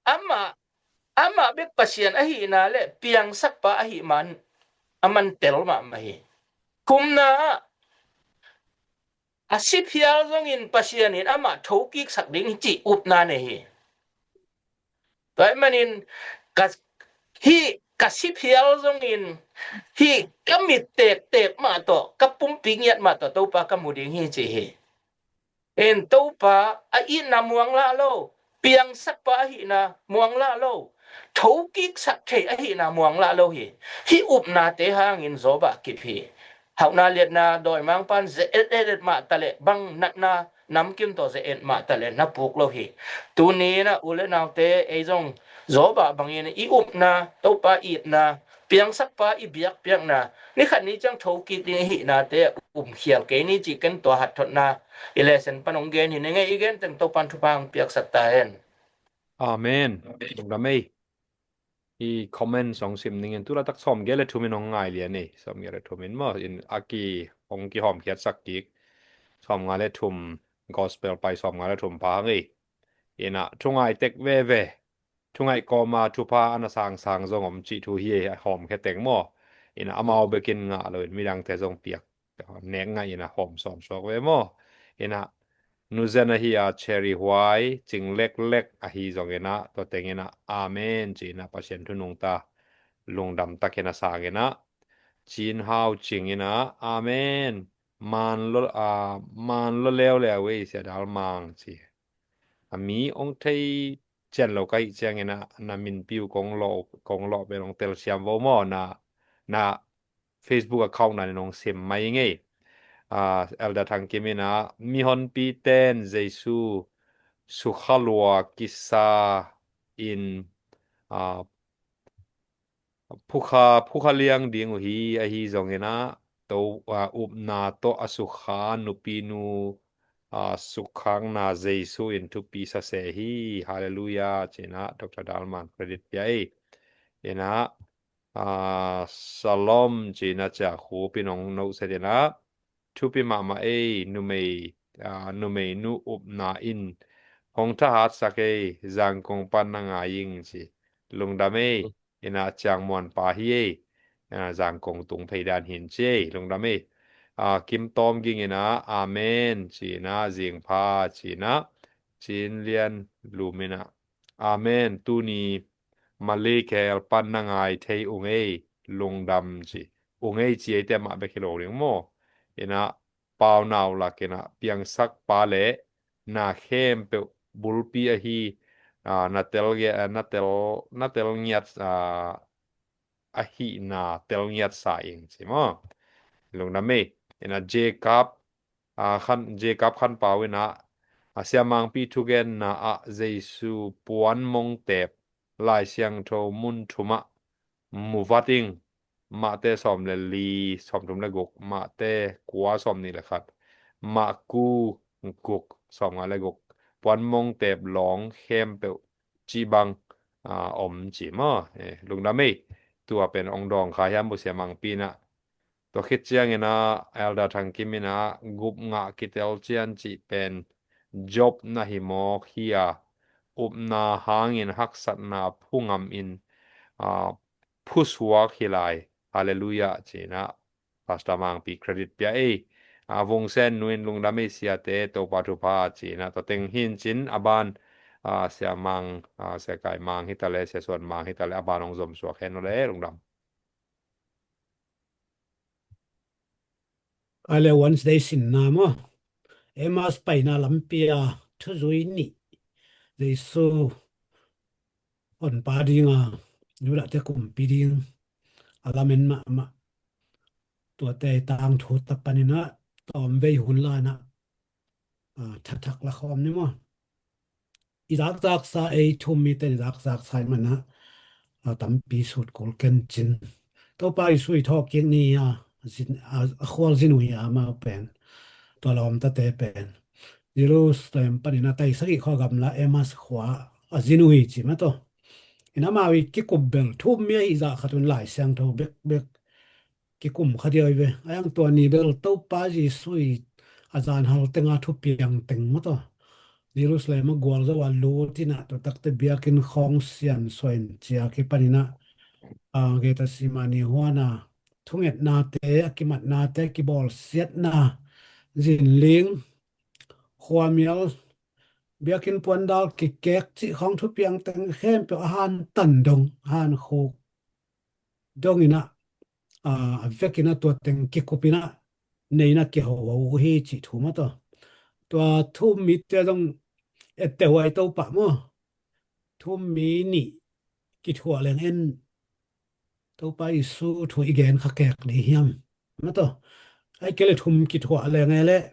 amah, amah bek Pasian ahihna le piangsakpa ahih man a man tel mahmah hi. Thumna ah a si phial zongin Pasian in amah thokiksak ding hi cih upna nei hi. Tua ahih manin ka, hih ka si phial zongin hih ka mit tektek mah tawh, ka pumpi ngiat mah tawh Topa ka mu ding hi ci hi. En Topa a itna muang lah lo, piangsakpa ahihna muang lah lo, thokiksak thei ahihna muang lah lo hi. Hih upnate hangin Job ah kip hi. Hauhna liatna dawimangpa in ze-et et et mah taleh bang natna namkim tawh ze-et mah taleh na puk lo hi. Tuni in ah u le naute ei zong Job ah bangin i upna, Topa itna, piangsakpa i biakpiakna, ni khat ni ciang thokik ding ihihnate umkhial kei ni cih ken tua hathotna i lesen pan hong gen hi. Nengei i gen teng Topan thupha hong piaksak ta hen. Amen. Lungdam ei. I comment song sim ningin tu latak sawmgiat le thum in hong ngai lian ei. Sawmgiat le thum in maw, in a ki hong kihawmkhiatsak kik. Sawmnga le thum gospel pai sawmnga le thum pha hang ei. Ina thungai tek veve. Thungaih kawma thupha a na sangsang zong om cih thu hi ei, a hawmkhia teng maw. Ina amau bekin ngah loin midangte zong piak nek ngaih ina hawm sawn suak ve maw. Ina Nu Zen ahi a, Cherry Huai, Cing Leklek ahi zongin ah, tua tengin ah, Amen ci-in ah Pasian thu nungta lungdam takin a sangin ah, Cin Hau Cing in ah, Amen. Man lo, a, man lo leuleu ei, Sia Dal Mang ci. A mi ong thei cian lo ka hih ciangin ah, na minpi uh kong lawh, kong lawh pen ong telsiam vo maw, na, na Facebook account na nin ong sim mai ngei. A, Elder Thang Kim in ah, mihonpi ten Jesu sukha lua kisa in, a, phukha, phukha liang ding uh hi, ahi zongin ah, to, a, upna tawh a sukha nupinu, a, sukkhakna Jesu in thupi sa se hi. Halleluiah ci-in ah Doctor Dal Mang credit pia ei. In ah, a, Shalom ci-in ah Cia Khup in ong note set in ah, thupi mahmah ei, numei, a, numeinu upna in hong thahatsak ei, Zangkong pan na ngai ing ci. Lungdam ei. In ah Ciang Muan pa hi ei. A, Zangkong tung phei dan hin ci ei. Lungdam ei. A, Kim Tawm Ging in ah, Amen ci-in ah, Zing Pha ci-in ah, Cin Lian Lum in ah, Amen. Tuni Malay khel pan na ngai thei ung ei, lungdam ci. Ung ei ci eite mah bek hi lo ding maw. In ah Pau Nau Lak in ah, piangsak pa le na khempeuh bulpi ahi, a, na tel ge-, a, na tel, na tel ngiat, a, ahihna tel ngiat sa ing ci maw. Lungdam ei. In ah Jacob, a, Khan, Jacob Khan Pau in ah, a, Sia Mangpi thugenna ah Jesu puan mong tep Lai Siangtho mun thum ah mu vat ing. Mate sawm le li, sawm thum le guk, Mate kua, sawm nih le khat, Maku guk, sawm nga le guk, puan mong tep lawng khempeuh cih bang, a, om ci maw. E, lungdam ei. Tua pen ong dawng kha hiam, bu Sia Mangpi in ah. Tua khit ciangin ah Elder Thang Kim in ah, gup ngah kitel cian cih pen Job na hi mawk hi a, upna hangin haksatna phu ngam in, a, phusuak hi lai. Halleluiah ci-in ah Pastor Mangpi credit pia ei. A, Vung Sen Nu in, lungdam ei siate, Topa thupha ci-in ah. Tua teng hin cin a ban, a, Sia Mang, a, Sia Kai Mang hi ta le, Sia Suan Mang hi ta le, a ban ong zom suak hen aw le, lungdam. A le, Wednesday sinna maw. Emmaus paina lampi a thuzui nih. Jesu honpa ding a, Judahte kumpi ding a lamen mahmah. Tuate tangthu tak panin ah, tawmvei hun lai-in ah, a, thathak la khawm ni maw. I zakzaksa, ei thu-um mite in i zakzaksa ahih manin ah, a, tampi sut kul ken cin. Topa Jesu i thawhkik ni a, zin, a, a khual zin uh hi a, amau pen, tua lawmtate pen Jerusalem panin a tai sagih khua gamla Emmaus khua a zin uh hi ci maw tawh. In amau i kikup bel thu-um mi ahih zah khat un Lai Siangtho bekbek kikum kha dia hi ve. A, a tua ni bel Topa Jesu i a zanhal teng a thupiang teng maw tawh, Jerusalem a gualzo a lut in ah, tua takte biakinn khawng siansuah in ciah kipan in ah, a, Gethsemane huan a thungetnate, a kimatnate, kibawlsiatna, zinling, khuamial, biakinn puandal kikek cih khawng thupiang teng khempeuh a hantan dong, hankhuk dong in ah, a, a vekin ah tua teng kikup in ah, nei in ah kiho uh hi cih thu maw tawh. Tua thu-um mite zong etteh huai to pah maw. Thu-um mi nih kithuah leng en, Topa Jesu thu i gen kha kek ding hiam maw tawh. Ahih kei leh thu-um kithuah leng e leh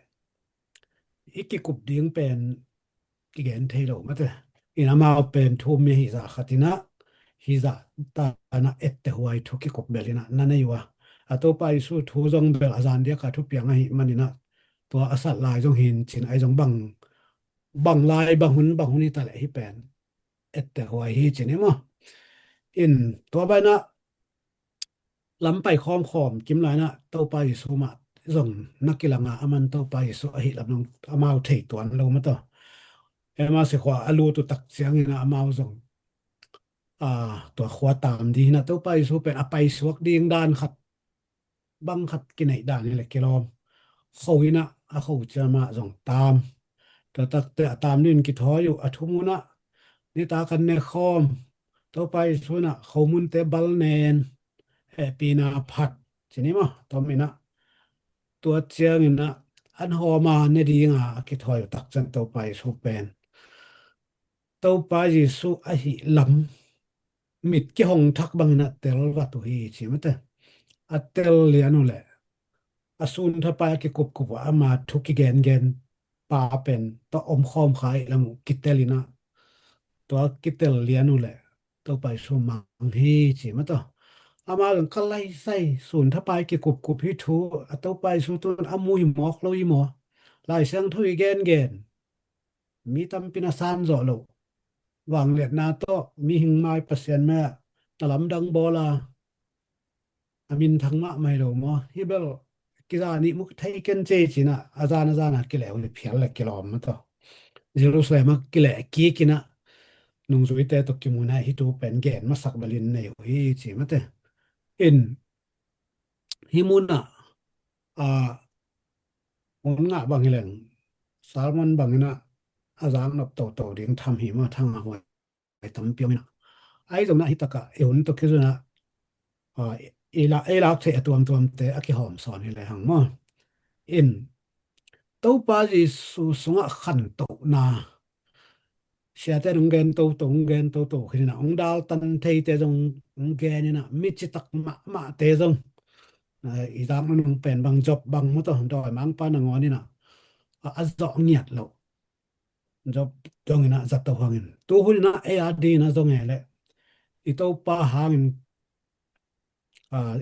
i kikup ding pen kigen thei lo maw tawh. In amau pen thu-um mi ahih zah khat in ah, hih zah tan ah etteh huai thu kikup bel in ah na nei uh a. A, Topa Jesu thu zong bel a zan diak a thupiang ahih manin ah, tua a sat lai zong hi in cin, ahi zong bang, bang lai, bang hun, bang hun hi ta leh hih pen etteh huai hi cin hi maw. In tua ban ah lam pai khawmkhawm kim lai-in ah Topa Jesu mah zong na kilang a, aman Topa Jesu ahih lam zong amau thei tuan lo maw tawh. Emmaus khua a lut uh tak ciangin ah amau zong, a, tua khua tam ding hi in ah, Topa Jesu pen a paisuak ding dan khat, bang khat kineih dan hi leh kilawm. Kho in ah, a kho ciang mah zong tam. Tua takte a tam dingin kithawi uh, a thum hunah nitak an ne khawm, Topa Jesu inah khomunte bal nen, hehpihna phat, ci ni maw, tom inah. Tua cianginah an hawma ne dinga a kithawi uh tak ciang Topa Jesu pen Topa Jesu ahi lam mit kihong thak bangin a tel vat uh hi, ci mate. A tel lian uh leh a sun thapai a kikupkup uh ama thu kigengen pa pen tua om khawm kha ih lam uh kitel inah, tua kitel lian uh leh Topa Jesu mang hi, ci mate. Ama zong ka laisai sun thapai kikupkup hi thu a Topa Jesu tun a mu hi mawk lo hi maw? Lai Siangtho i gengen mi tampi na san zawh loh vangliatna tawh mihing mai Pasian mai-ah na lamdang bawl a, a minthang mahmah hi lo maw? Hi bel kiza nih mu thei ken cei cinah a zan a zana kileh uh hi phial le kilawm mataw. Jerusalem ah kileh kikinah nungzuite tawh kimunah hi thu pen gen masak balin nei uh hi, ci mate. In hih munah a hun ngah bang hi leng Salmon banginah a zaknop toto ding tham hi maw, thang a huai tampi om inah. Ahi zonginah hi takah i hun tawh kizunah a, i la, i lak theih a tuamtuamte a kihawm sawn hi le hang maw. In Topa Jesu sungah khantohna siate hong gen toto, hong gen toto khin inah, hong daltan theite zong hong gen inah, mi citak mahmahte zong i zaknop nung pen bang Job bang mataw, dawimangpa nangawn inah a zawh ngiat loh Job zong inah zato hangin, tu hun inah ei a dinginah zong e leh i Topa hangin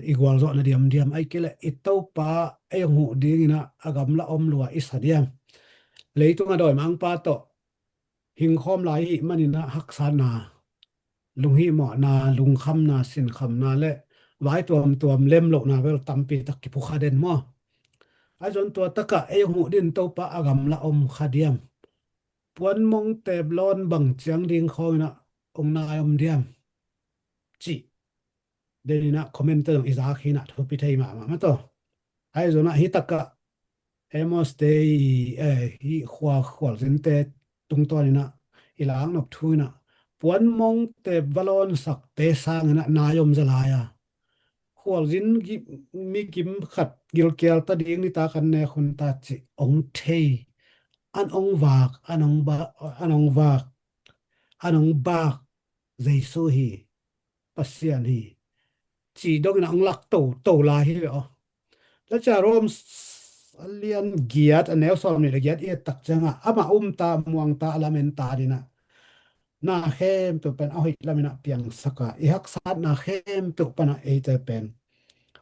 i gualzawhna diamdiam, ahih kei leh i Topa ei hong huh dinginah a gamla om lua i sa diam? Leitung a dawimangpa tawh hingkhawm lai i hih maninah haksatna, lunghihmawhna, lungkhamna, sinkhamna le vai tuamtuam lemlohna bel tampi tak kiphukha den maw? Ahi zong tua takah ei hong huh dingin Topa a gamla om kha diam? Puan mong teep lawn bang ciang ding khawnginah hong nai om diam? Cih deninah comment-a zong i zak hinah thupi thei mahmah mataw. Ahi zonah hi takah Amos te i, eh, hih khua khualzinte tungtawninah i laknop thu inah puan mong teep va lawnsakte sanginah nai om za lai a, khualzin mi kim khat gilkial ta ding nitak an nek hun ta cih hong thei, an hong vak, an hong ba, an hong vak, an hong bak Jesu hi, Pasian hi, ci dongin a hong lak toto lai hi ve aw. Tua ciang Rom a lian giat a neu sawm nih le giat i et tak ciangah amah umta, muangta, a lamen ta dinah na khempeuh pen a hoih laminah piangsak a, i haksatna khempeuh panah eite pen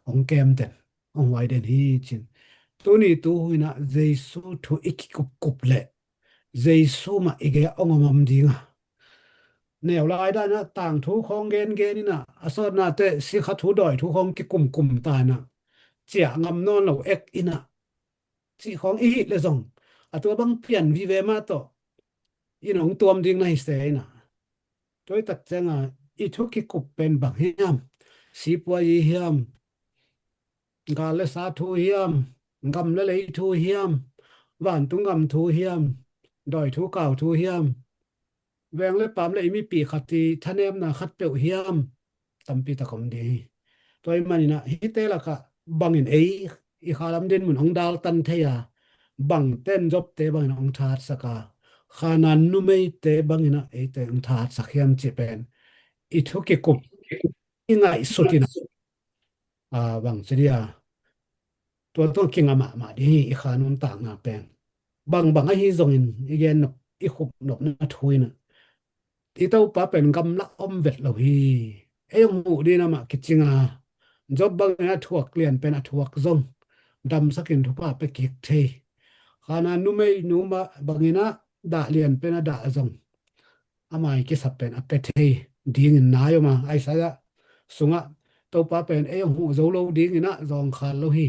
hong kemten, hong huai den hi cin. Tuni tu huinah Jesu thu i kikupkup leh Jesu mah i gei-ah hong om om dinga, neu lai daninah tangthu khawng gengen inah, a sawtnate sikha thu dawi thu khawng kikumkum ta inah, ciah ngam nawn lo ek inah, cih khawng i hih le zong a tua bang pian vive mah tawh in hong tuam ding na hi se inah. Tua i tak cianga i thu kikup pen bang hiam? Sipuai i hiam? Gal le sa thu hiam? Gam le lei thu hiam? Vantung gam thu hiam? Dawi thu kau thu hiam? Veng le paam le i mipi khat i thanemna khatpeuh hiam? Tampi tak om ding hi. Tua i maninah hihte lakah bangin ei i khalam dinmun hong daltan thei a, bangten Jobte bangin hong thatsak a, Khanan numeite banginah eite hong thatsak hiam cih pen i thu kikup i ngaihsut inah, a, bang ci dia, tua tungah kinga mahmah ding hi. I kha nuntakna pen bangbang ahi zongin i gen nop, i khup nopna thu inah i Topa pen gamla om vet lo hi. Ei hong huh dingin amah kicing a, Job bangin a thuak lian pen a thuak zong damsakin thupha pia kik thei. Khanan numei nu mah banginah dah lian pen a dah zong a mai kisap pen a pia thei dingin nai om a, Isaiah sungah Topa pen ei hong huh zo lo dinginah zawngkhal lo hi.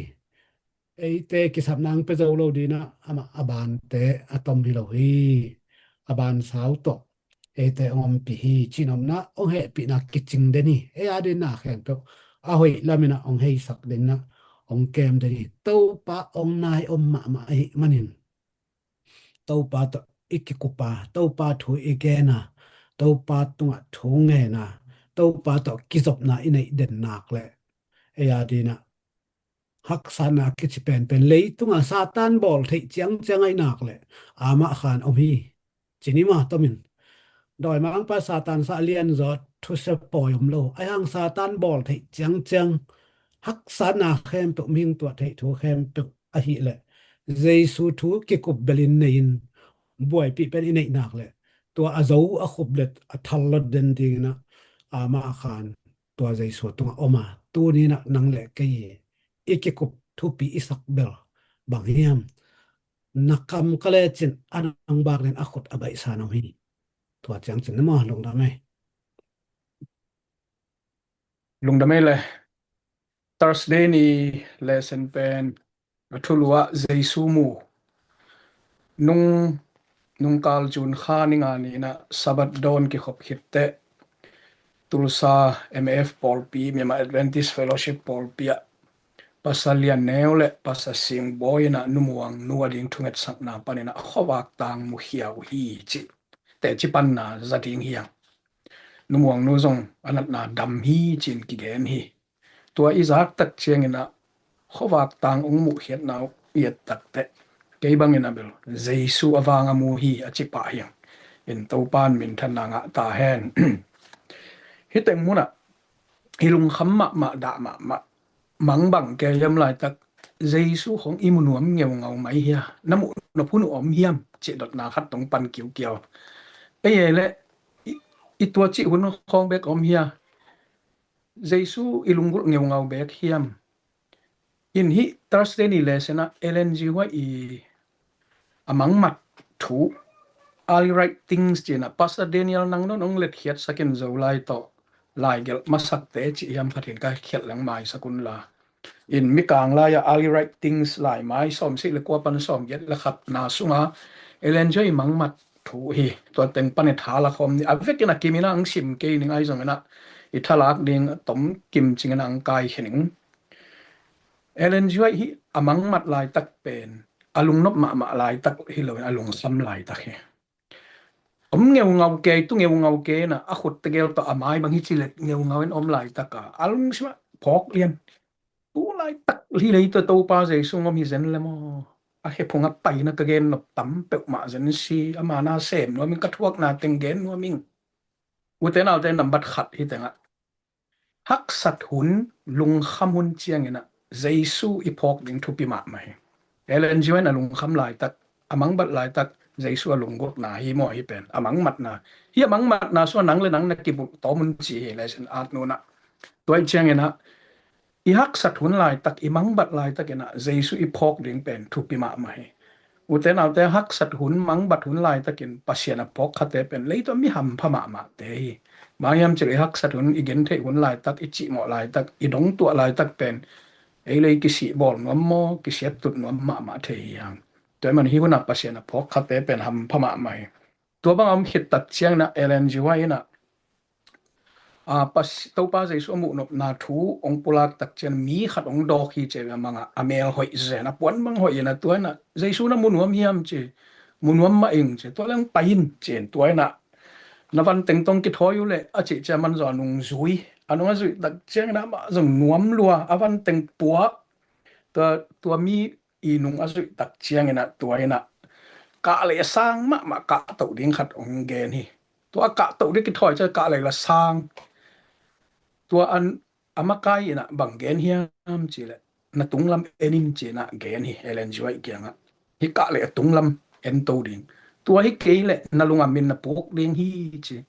Eite kisapna hong pia zo lo dinah amah a bante a tom hi lo hi. A bansau tawh eite hong ompih hi. Cihnopna hong hehpihna kicing den hi. Ei a dinna khempeuh a hoih laminah hong heisak dinah hong kem den hi. Topa hong nai om mahmah ahih manin Topa tawh i kikup a, Topa thu i gen a, Topa tungah thu ngen a, Topa tawh kizopna i neih den nak leh, ei a dinah haksatna kici penpen leitungah Satan bawl theih ciangciang ahih nak leh amah khan om hi. Ci ni maw, tomin. Dawimangpa Satan sah lianzaw thusia pawi om lo. Ahi hang Satan bawl theih ciangciang haksatna khempeuh, mihing tuah theih thu khempeuh ahih leh Jesu thu kikup belin nei-in buaipih pen i neih nak leh tua a zo a khuplet a thallot den dinginah amah khan tua Jesu tungah om a, tuni inah nang le kei i kikup thupi i sak bel bang hiam? Na kam ka lecin a nang bak den a khut a baihsa nong hi. Tua ciangcin na maw, lungdam ei. Lungdam ei le. Thursday ni lesson pen a thulu ah Jesu mu. Nung, nungkal June kha ni nga ni inah Sabbath dawn kikhop khit teh Tulsa M A F pawlpi, Myanmar Adventist Fellowship pawlpi ah Pastor Lian Neu le Pastor Sing Bawi inah Nu Muang nu a ding thungetsakna panin ah khuavak tang mukhia uh hi cih teci panna za ding hi hang. Nu Muang nu zong a natna dam hi ci-in kigen hi. Tua i zak tak ciangin ah khuavak tang hong muhkhiatna uh i et tak teh kei bangin ah bel Jesu a vang a mu hi a ci pah hi hang. In Topa in minthanna ngah ta hen. Hih teng mun ah i lungkham mahmah, dah mahmah, mangbang kei hiam laitak, Jesu khong i mu nuam ngeungau mai hia, na muh nop hun uh om hiam cih dotna khat tong pan kiukiau. Ei ei leh i, i tua cih hun khong bek om hia, Jesu i lunggulh ngeungau bek hiam? In hih Thursday ni lesson ah Ellen G White i a mangmat thu, Early Writings ci-in ah Pastor Daniel Nang Nawn hong letkhiatsak in Zolai tawh laigelh masakte cih hiam khat in ka khialh leng maisak un la. In Mikang lai ah Early Writings laimai sawmsih le kua pan sawmgiat le khatna sunga Ellen G White i mangmat thu hi. Tua teng pan i thala khawm ni. A vekin a kim inah hong sim kei ning, ahi zongin ah i thalak ding tom kim cingin ah hong kaikhia ning. Ellen G White hih a mangmat laitak pen a lungnop mahmah laitak hi loin a lungkham laitak hi. Om ngeungau kei, tu ngeungau kei inah a khut tegel tawh a mai bang hi ci let ngeungau in om laitak a, a lungsim ah phawk lian. Tu laitak hi lei tawh Topa Jesu hong om hi zen le maw? A khephung ah paina ka gen nop tam peuhmah zen si, ama na sem nuam ing, ka thuakna teng gen nuam ing. Ute naute, nambat khat hih tengah haksat hun, lungkham hun ciangin ah Jesu i phawk ding thupi mahmah hi. Ellen G White in a lungkham laitak, a mangbat laitak Jesu a lunggulhna hi maw, hih pen a mangmatna. Hih a mangmatna sua nang le nang na kibulh tawm un ci hi, lesson at nunah. Tua ih ciangin ah i haksat hun laitak, i mangbat laitakin ah Jesu i phawk ding pen thupi mahmah hi. Ute naute, haksat hun, mangbat hun laitakin Pasian a phawk khate pen leitungah mi hampha mahmahte hi. Bang hiam cih leh i haksat hun, i gentheih hun laitak, i cihmawh laitak, i dongtuah laitak pen ei le ei kisihbawl nuam maw, kisiattut nuam mahmah thei hi hang. Tua ahih manin hih hunah Pasian a phawk khate pen hampha mahmah hi. Tua bang a om khit tak ciangin ah Ellen G White in ah, a, Pas-, Topa Jesu a muhnopna thu hong pulak tak ciang mi khat hong dawk hi ci a, mangah a mel hoih zen, a puan bang hoih in ah, tua in ah Jesu na mu nuam hiam ci, mu nuam mah ing ci, tua leng pai in ci in, tua in ah na van teng tawh kithawi uh leh a cih ciang aman zong a nung zui, a nung a zuih tak ciangin ah amah zong nuam lua, a van teng puah, tua, tua mi i nung a zuih tak ciangin ah tua in ah kah lei a sang mahmah kahtoh ding khat hong gen hi. Tua a kahtoh ding kithawi ciang kah lei la sang. Tua an a makai in ah bang gen hiam cih leh na tunglam en in ci in ah gen hi, Ellen G White kiangah. Hih kah lei a tunglam en to ding. Tua hi kei leh na lungngam in na puk ding hi ci.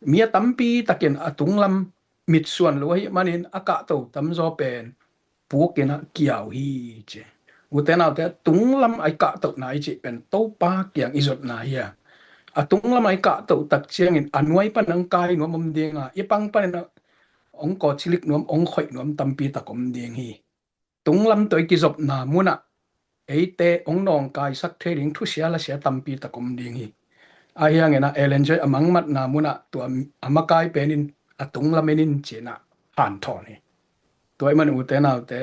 Mi a tampi takin a tunglam mitsuan lo ahih manin a kahto tamzaw pen puk in ah kiau hi ci. Ute naute, tunglam a i kahtohna i cih pen Topa kiang i zotna hi a. A tunglam a i kahtoh tak ciangin a nuai pan hong kai nuam om ding a, i pang panin ah hong kawcilik nuam, hong khoih nuam tampi tak om ding hi. Tunglam tawh i kizopna munah eite hong nawngkaisak thei ding thusia lasia tampi tak om ding hi. Ahi hangin ah Ellen G White a mangmatna munah tua a makai pen in a tunglam en in ci in ah hanthawn hi. Tua ahih manin ute naute,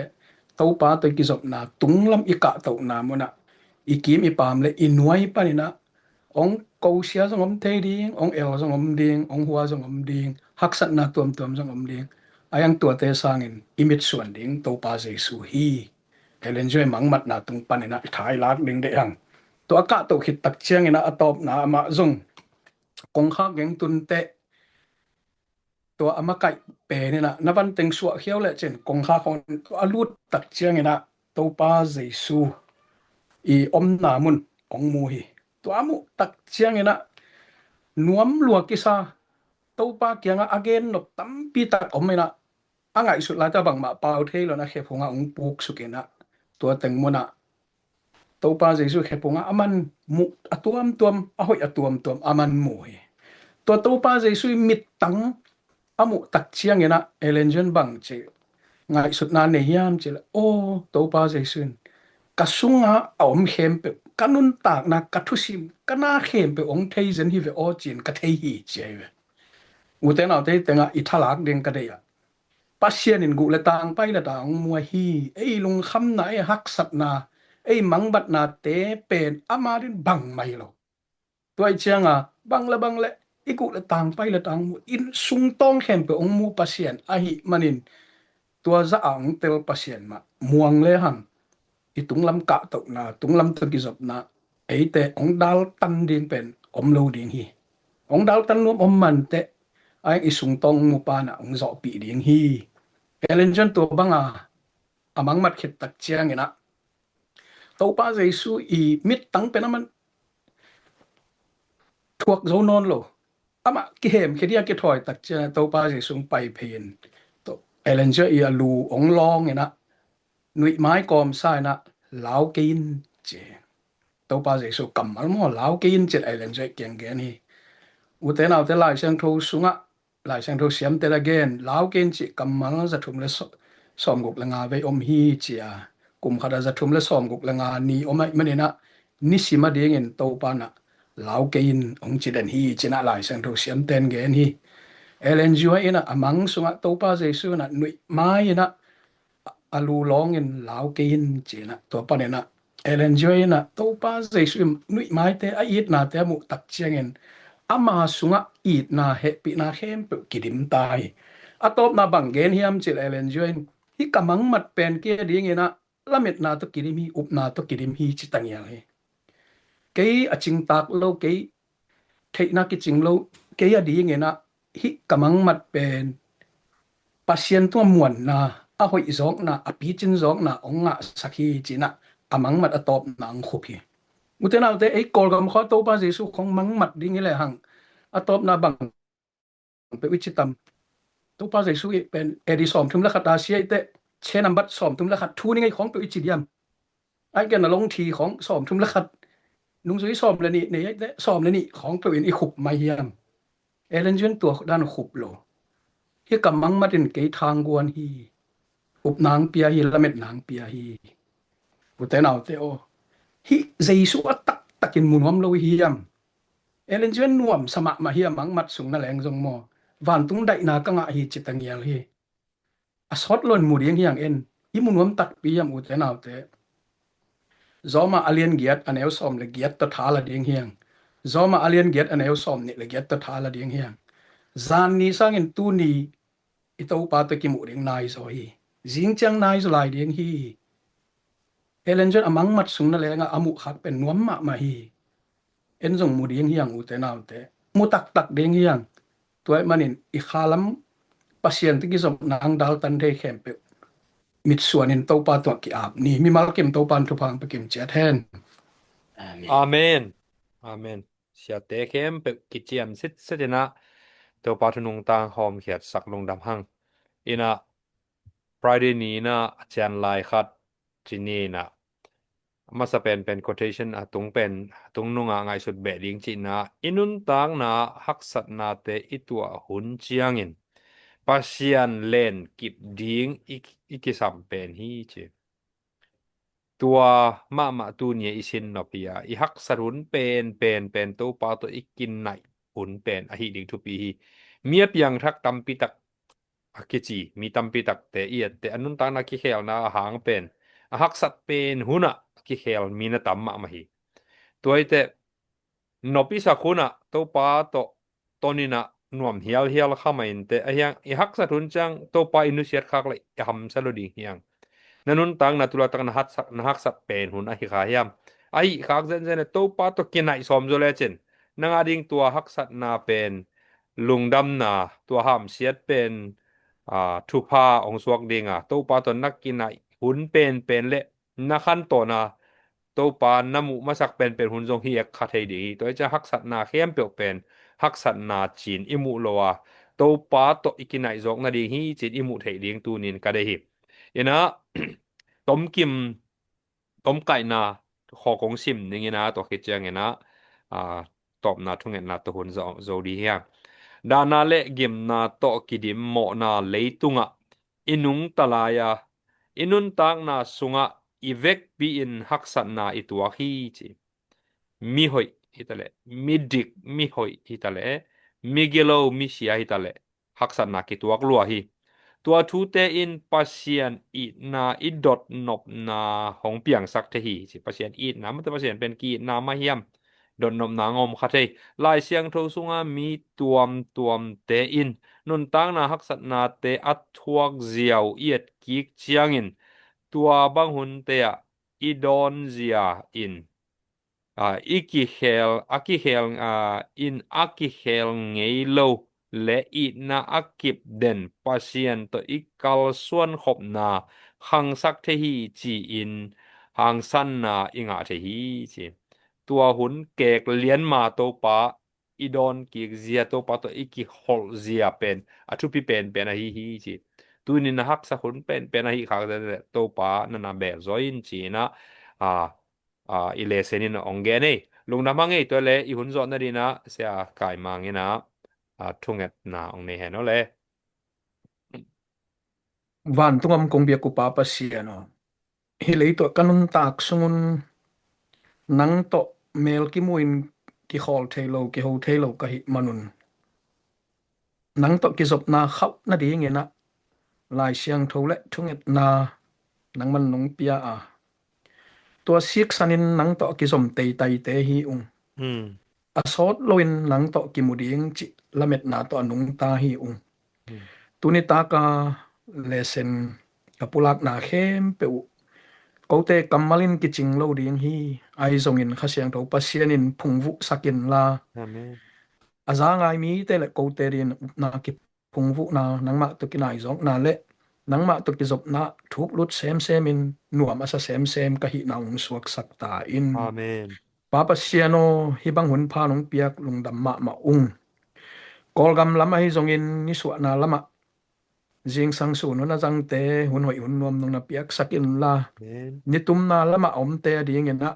Topa tawh i kizopna tunglam i kahtohna munah i kim i pam le i nuai paninah hong kosia zong om thei ding, hong el zong om ding, hong hua zong om ding, haksatna tuamtuam zong om ding. A iang tuate sangin i mitsuan ding Topa Jesu hi. Ellen G. White mangmatna tung paninah i thailak ding deh ang. Tua a kahtoh khit tak cianginah a tawpna amah zong kongkhak geng tunteh tua a makaih peninah na vanteng suah khiau le cin kongkhak hong tua a lut tak cianginah Topa Jesu i omna mun hong mu hi. Tua a muh tak cianginah nuam lua kisa, Topa kiangah a gen nop tampi tak om inah a ngaihsut laita bangmah pau thei lo na khephungah hong puksuk inah tua teng munah Topa Jesu khephungah a man muh a tuamtuam, a hoih a tuamtuam a man mu hi. Tua Topa Jesu i mittang a muh tak cianginah Ellen G. White bang ci ngaihsutna nei hiam ci le, aw, Topa Jesu in ka sungah a om khempeuh, ka nuntakna, ka thusim, ka na khempeuh hong thei zen hi ve aw, ci-in ka thei hi, ci ahi ve. Ute naute tengah i thalak ding ka deih ah Pasian in guh le tang pai le tang hong mu ahi. Ei lungkhamna, ei haksatna, ei mangbatnate pen ama din bangmah hi lo. Tua i cianga bang le bang le i guh le tang pai le tang mu, inn sungtawng khempeuh hong mu Pasian ahih manin tua zah a hong tel Pasian mah muang le hang i tunglam kahtohna, tunglam tawh kizopna eite hong daltan ding pen om lo ding hi. Hong daltan nuam om manteh a iang i sungtawng mupanah hong zawhpih ding hi. Ellen G. White tua banga a mangmat khit tak cianginah Topa Jesu i mittang pen a man thuak zo nawn lo. Amah kihemkhia dia kithawi tak cianginah Topa Jesu hong pai phei in Ellen G. White i a lu hong lawng inah nuihmai kawmsa inah lau kei in ci. Topa Jesu kammal maw, lau kei in ci-in Ellen G. White kiang gen hi. Ute naute Lai Siangtho sungah, Lai Siangtho siamte la gen, lau kei in cih kammal zathum le sawmguk le nga vei om hi ci a, kum khatah zathum le sawmguk le nga ni om ahih maninah nisim a dingin Topa nah lau kei in hong ci den hi ci-inah Lai Siangtho siamte in gen hi. Ellen G. White inah a mang sungah Topa Jesu nah nuihmai inah a lu lawngin lau kei in ci-inah tua paninah Ellen G. White inah Topa Jesu in nuihmaite a itnate a muh tak ciangin ama sungah itna hehpihna khempeuh kidim ta hi. A tawpna bang gen hiam ci le Ellen G. White in hih ka mangmat pen kei a dinginah lametna tawh kidim hi, upna tawh kidim hi ci tangial hi. Kei a cingtak lo, kei theihna kicing lo kei a dinginah hih ka mangmat pen Pasian tungah muanna, a hoih zawkna, a picin zawkna hong ngahsak hi ci-inah a mangmat a tawpna hong khup hi. Ute naute ei Kawlgam khua Topa Jesu khong mangmat ding hi lehang a tawpna bang peuh i ci tam. Topa Jesu i pen A D sawmthum le khat a sia i teh, che nambat sawmthum le khat thu ni ngei khawng peuh i ci diam. Ai ken a long thi khawng sawmthum le khat, nungzui sawm le nih nei ai teh sawm le nih khawng peuh in i khup mai hiam. Ellen G. White tua dan khup lo. Hih ka mangmat in kei thangguan hi. Upna hong pia hi, lametna hong pia hi. Ute naute aw, hih Jesu a taktakin mu nuam lo i hiam. Ellen G. White nuamsa mahmah hi a mangmat sung na leng zong maw, vantung daihna ka ngah hi ci tangial hi. A sawt lo in mu ding hiang en, i mu nuam takpi hiam ute naute. Zawma a lian giat a neu sawm le giat tawh tha la ding hiang. Zawma a lian giat a neu sawm nih le giat tawh tha la ding hiang. Zan ni sangin tuni i Topa tawh kimuh ding nai zaw hi. Zing ciang nai zaw lai ding hi. Ellen G. White a mangmat sung na lengah a muh khak pen nuam mahmah hi. En zong mu ding hiang ute naute. Mu taktak ding hiang. Tua ahih manin i khalam Pasian tawh kizopna hong daltan thei khempeuh mitsuanin Topa tungah ki-ap ni. Mimal kim Topa in thupha hong pia kim ciat hen. Amen. Amen. Amen. Siate khempeuh kician sitset inah Topa thu nungta hawmkhiatsak lungdam hang. Inah Friday ni inah a cian lai khat ci ni inah a masa penpen quotation a tung pen a tung nungah ngaihsut beh ding cihna, i nuntakna haksatnate i tuah hun ciangin Pasian len kip ding i, i kisam pen hi ci. Tua mahmah tuni a i sin nop hi a, i haksat hun pen pen pen Topa tawh i kinaih hun pen ahi ding thupi hi. Mi a piangthak tampi tak a kici, mi tampi takte i etteh a nuntakna kikhelna a hang pen a haksat pen hunah kikhel mi na tam mahmah hi. Tua hi teh, nop i sak hunah Topa tawh toninah nuam hialhial kha mah inteh, ahiang i haksat hun ciang Topa i nusiat khak le i hamsa lo ding hiang. Na nuntakna tu laitak na haksat, na haksat pen hun ahi kha hiam? Ahi khak zenzen le Topa tawh kinaih sawm zaw lecin, nang a ding tua haksatna pen lungdamna, tua hamsiat pen, aa, thupha hong suak dinga, Topa tawh na kinaih hun penpen le na khantawn a, Topa na muh masak penpen hun zong hi ek kha thei ding hi. Tua hi ciang haksatna khempeuh pen haksatna ci-in i muh lo a, Topa tawh i kinaih zawk nading hi ci-in i muh theih ding tunin ka deih hi. Inah, tomkim, tomkaihna khawk hong sim ning inah, tua khit ciang inah, aa, tawpna thungetna tawh hun zo, zo ding hiang. Dahna le gimna tawh kidim mawhna leitungah i nungta lai-a, i nuntakna sungah i vekpi-in haksatna i tuak hi ci. Mihoih hitaleh, midik, mihoih hitaleh, migilo, misia hitaleh, haksatna kituak lua hi. Tua thute in Pasian itna i dotnopna hong piangsak thei hi ci. Pasian itna, mate Pasian pen ki-itna mah hiam? Dotnopna ngawm kha thei. Lai Siangtho sunga mi tuamtuamte in nuntakna haksatnate a thuak ziau i et kik ciangin, tua bang hunte ah i dawn zia in, aa, i kikhel, a kikhel, aa, in a kikhel ngei lo le itna a kip den Pasian tawh i kalsuan khopna khangsak thei hi ci-in hangsanna i ngah thei hi ci. Tua hun kek lian ma Topa i dawn kik zia, Topa tawh i kiholh zia pen a thupi penpen ahi hi ci. Tunin na haksa hun penpen ahi khak zenzen le Topa na na bel zaw in ci-inah, aa, aa, i lesson in hong gen ei. Lungdam hang ei. Tua le i hun zawh nadinah Sia Kai Mang inah, aa, thungetna hong nei hen aw le. Vantung a om kong biak uh Pa Pasian aw, hih leitungah ka nuntak sungun nang tawh mel kimu-in kikhawl thei lo, kiho thei lo ka hih manun, nang tawh kizopna khauh nadinginah Lai Siangtho le thungetna nangman nong pia a, tua siksanin nang tawh a kizom teitaite hi ung. Hmm. A sawt loin nang tawh kimu ding cih lametna tawh a nungta hi ung. Hmm. Tuni taka lesson ka pulakna khempeuh uh kote kammalin kicing lo ding hi. Ahi zongin Kha Siangtho Pasian in phungvuhsak inla. Amen. A za ngai mite le kote dingin upna kiphungvuhna, nangmah tawh kinaizawkna le nangmah tawh kizopna thuklut semsemin nuam a sa semsem ka hihna hong suaksak ta in. Amen. Pa Pasian aw, hih bang hun pha nong piak lungdam mahmah ung. Kawlgam lam ahi zongin nisuahna lamah, zingsang sun hun a zangte hun hoih hun nuam nong na piaksak inla. Amen. Nitumna lamah a omte a dinginah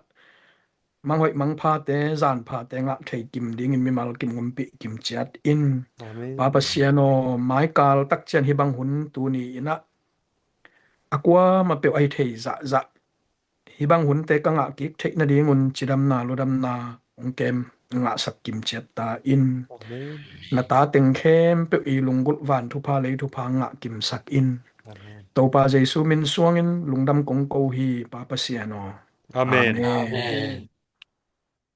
manghoih mangphate, zanphate ngah thei kim dingin mimal kim umpih kim ciat in. Amen. Pa Pasian aw, maikal takcian hih bang hun tuni inah a kuamah peuh ahi thei zahzah hih bang hunte ka ngah kik theih nadingun cidamna ludamna hong kem ngahsak kim ciat ta in. Amen. Na ta teng khempeuh i lunggulh van thupha lei thupha ngah kimsak in. Amen. Topa Jesu min suangin lungdam kong ko hi Pa Pasian aw. Amen. Amen. Amen.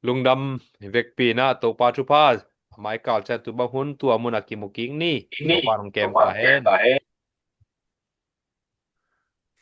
Lungdam vekpi inah Topa thupha, a maikal cian tu bang hun tua munah kimu kik ni. Topa hong kem ta hen.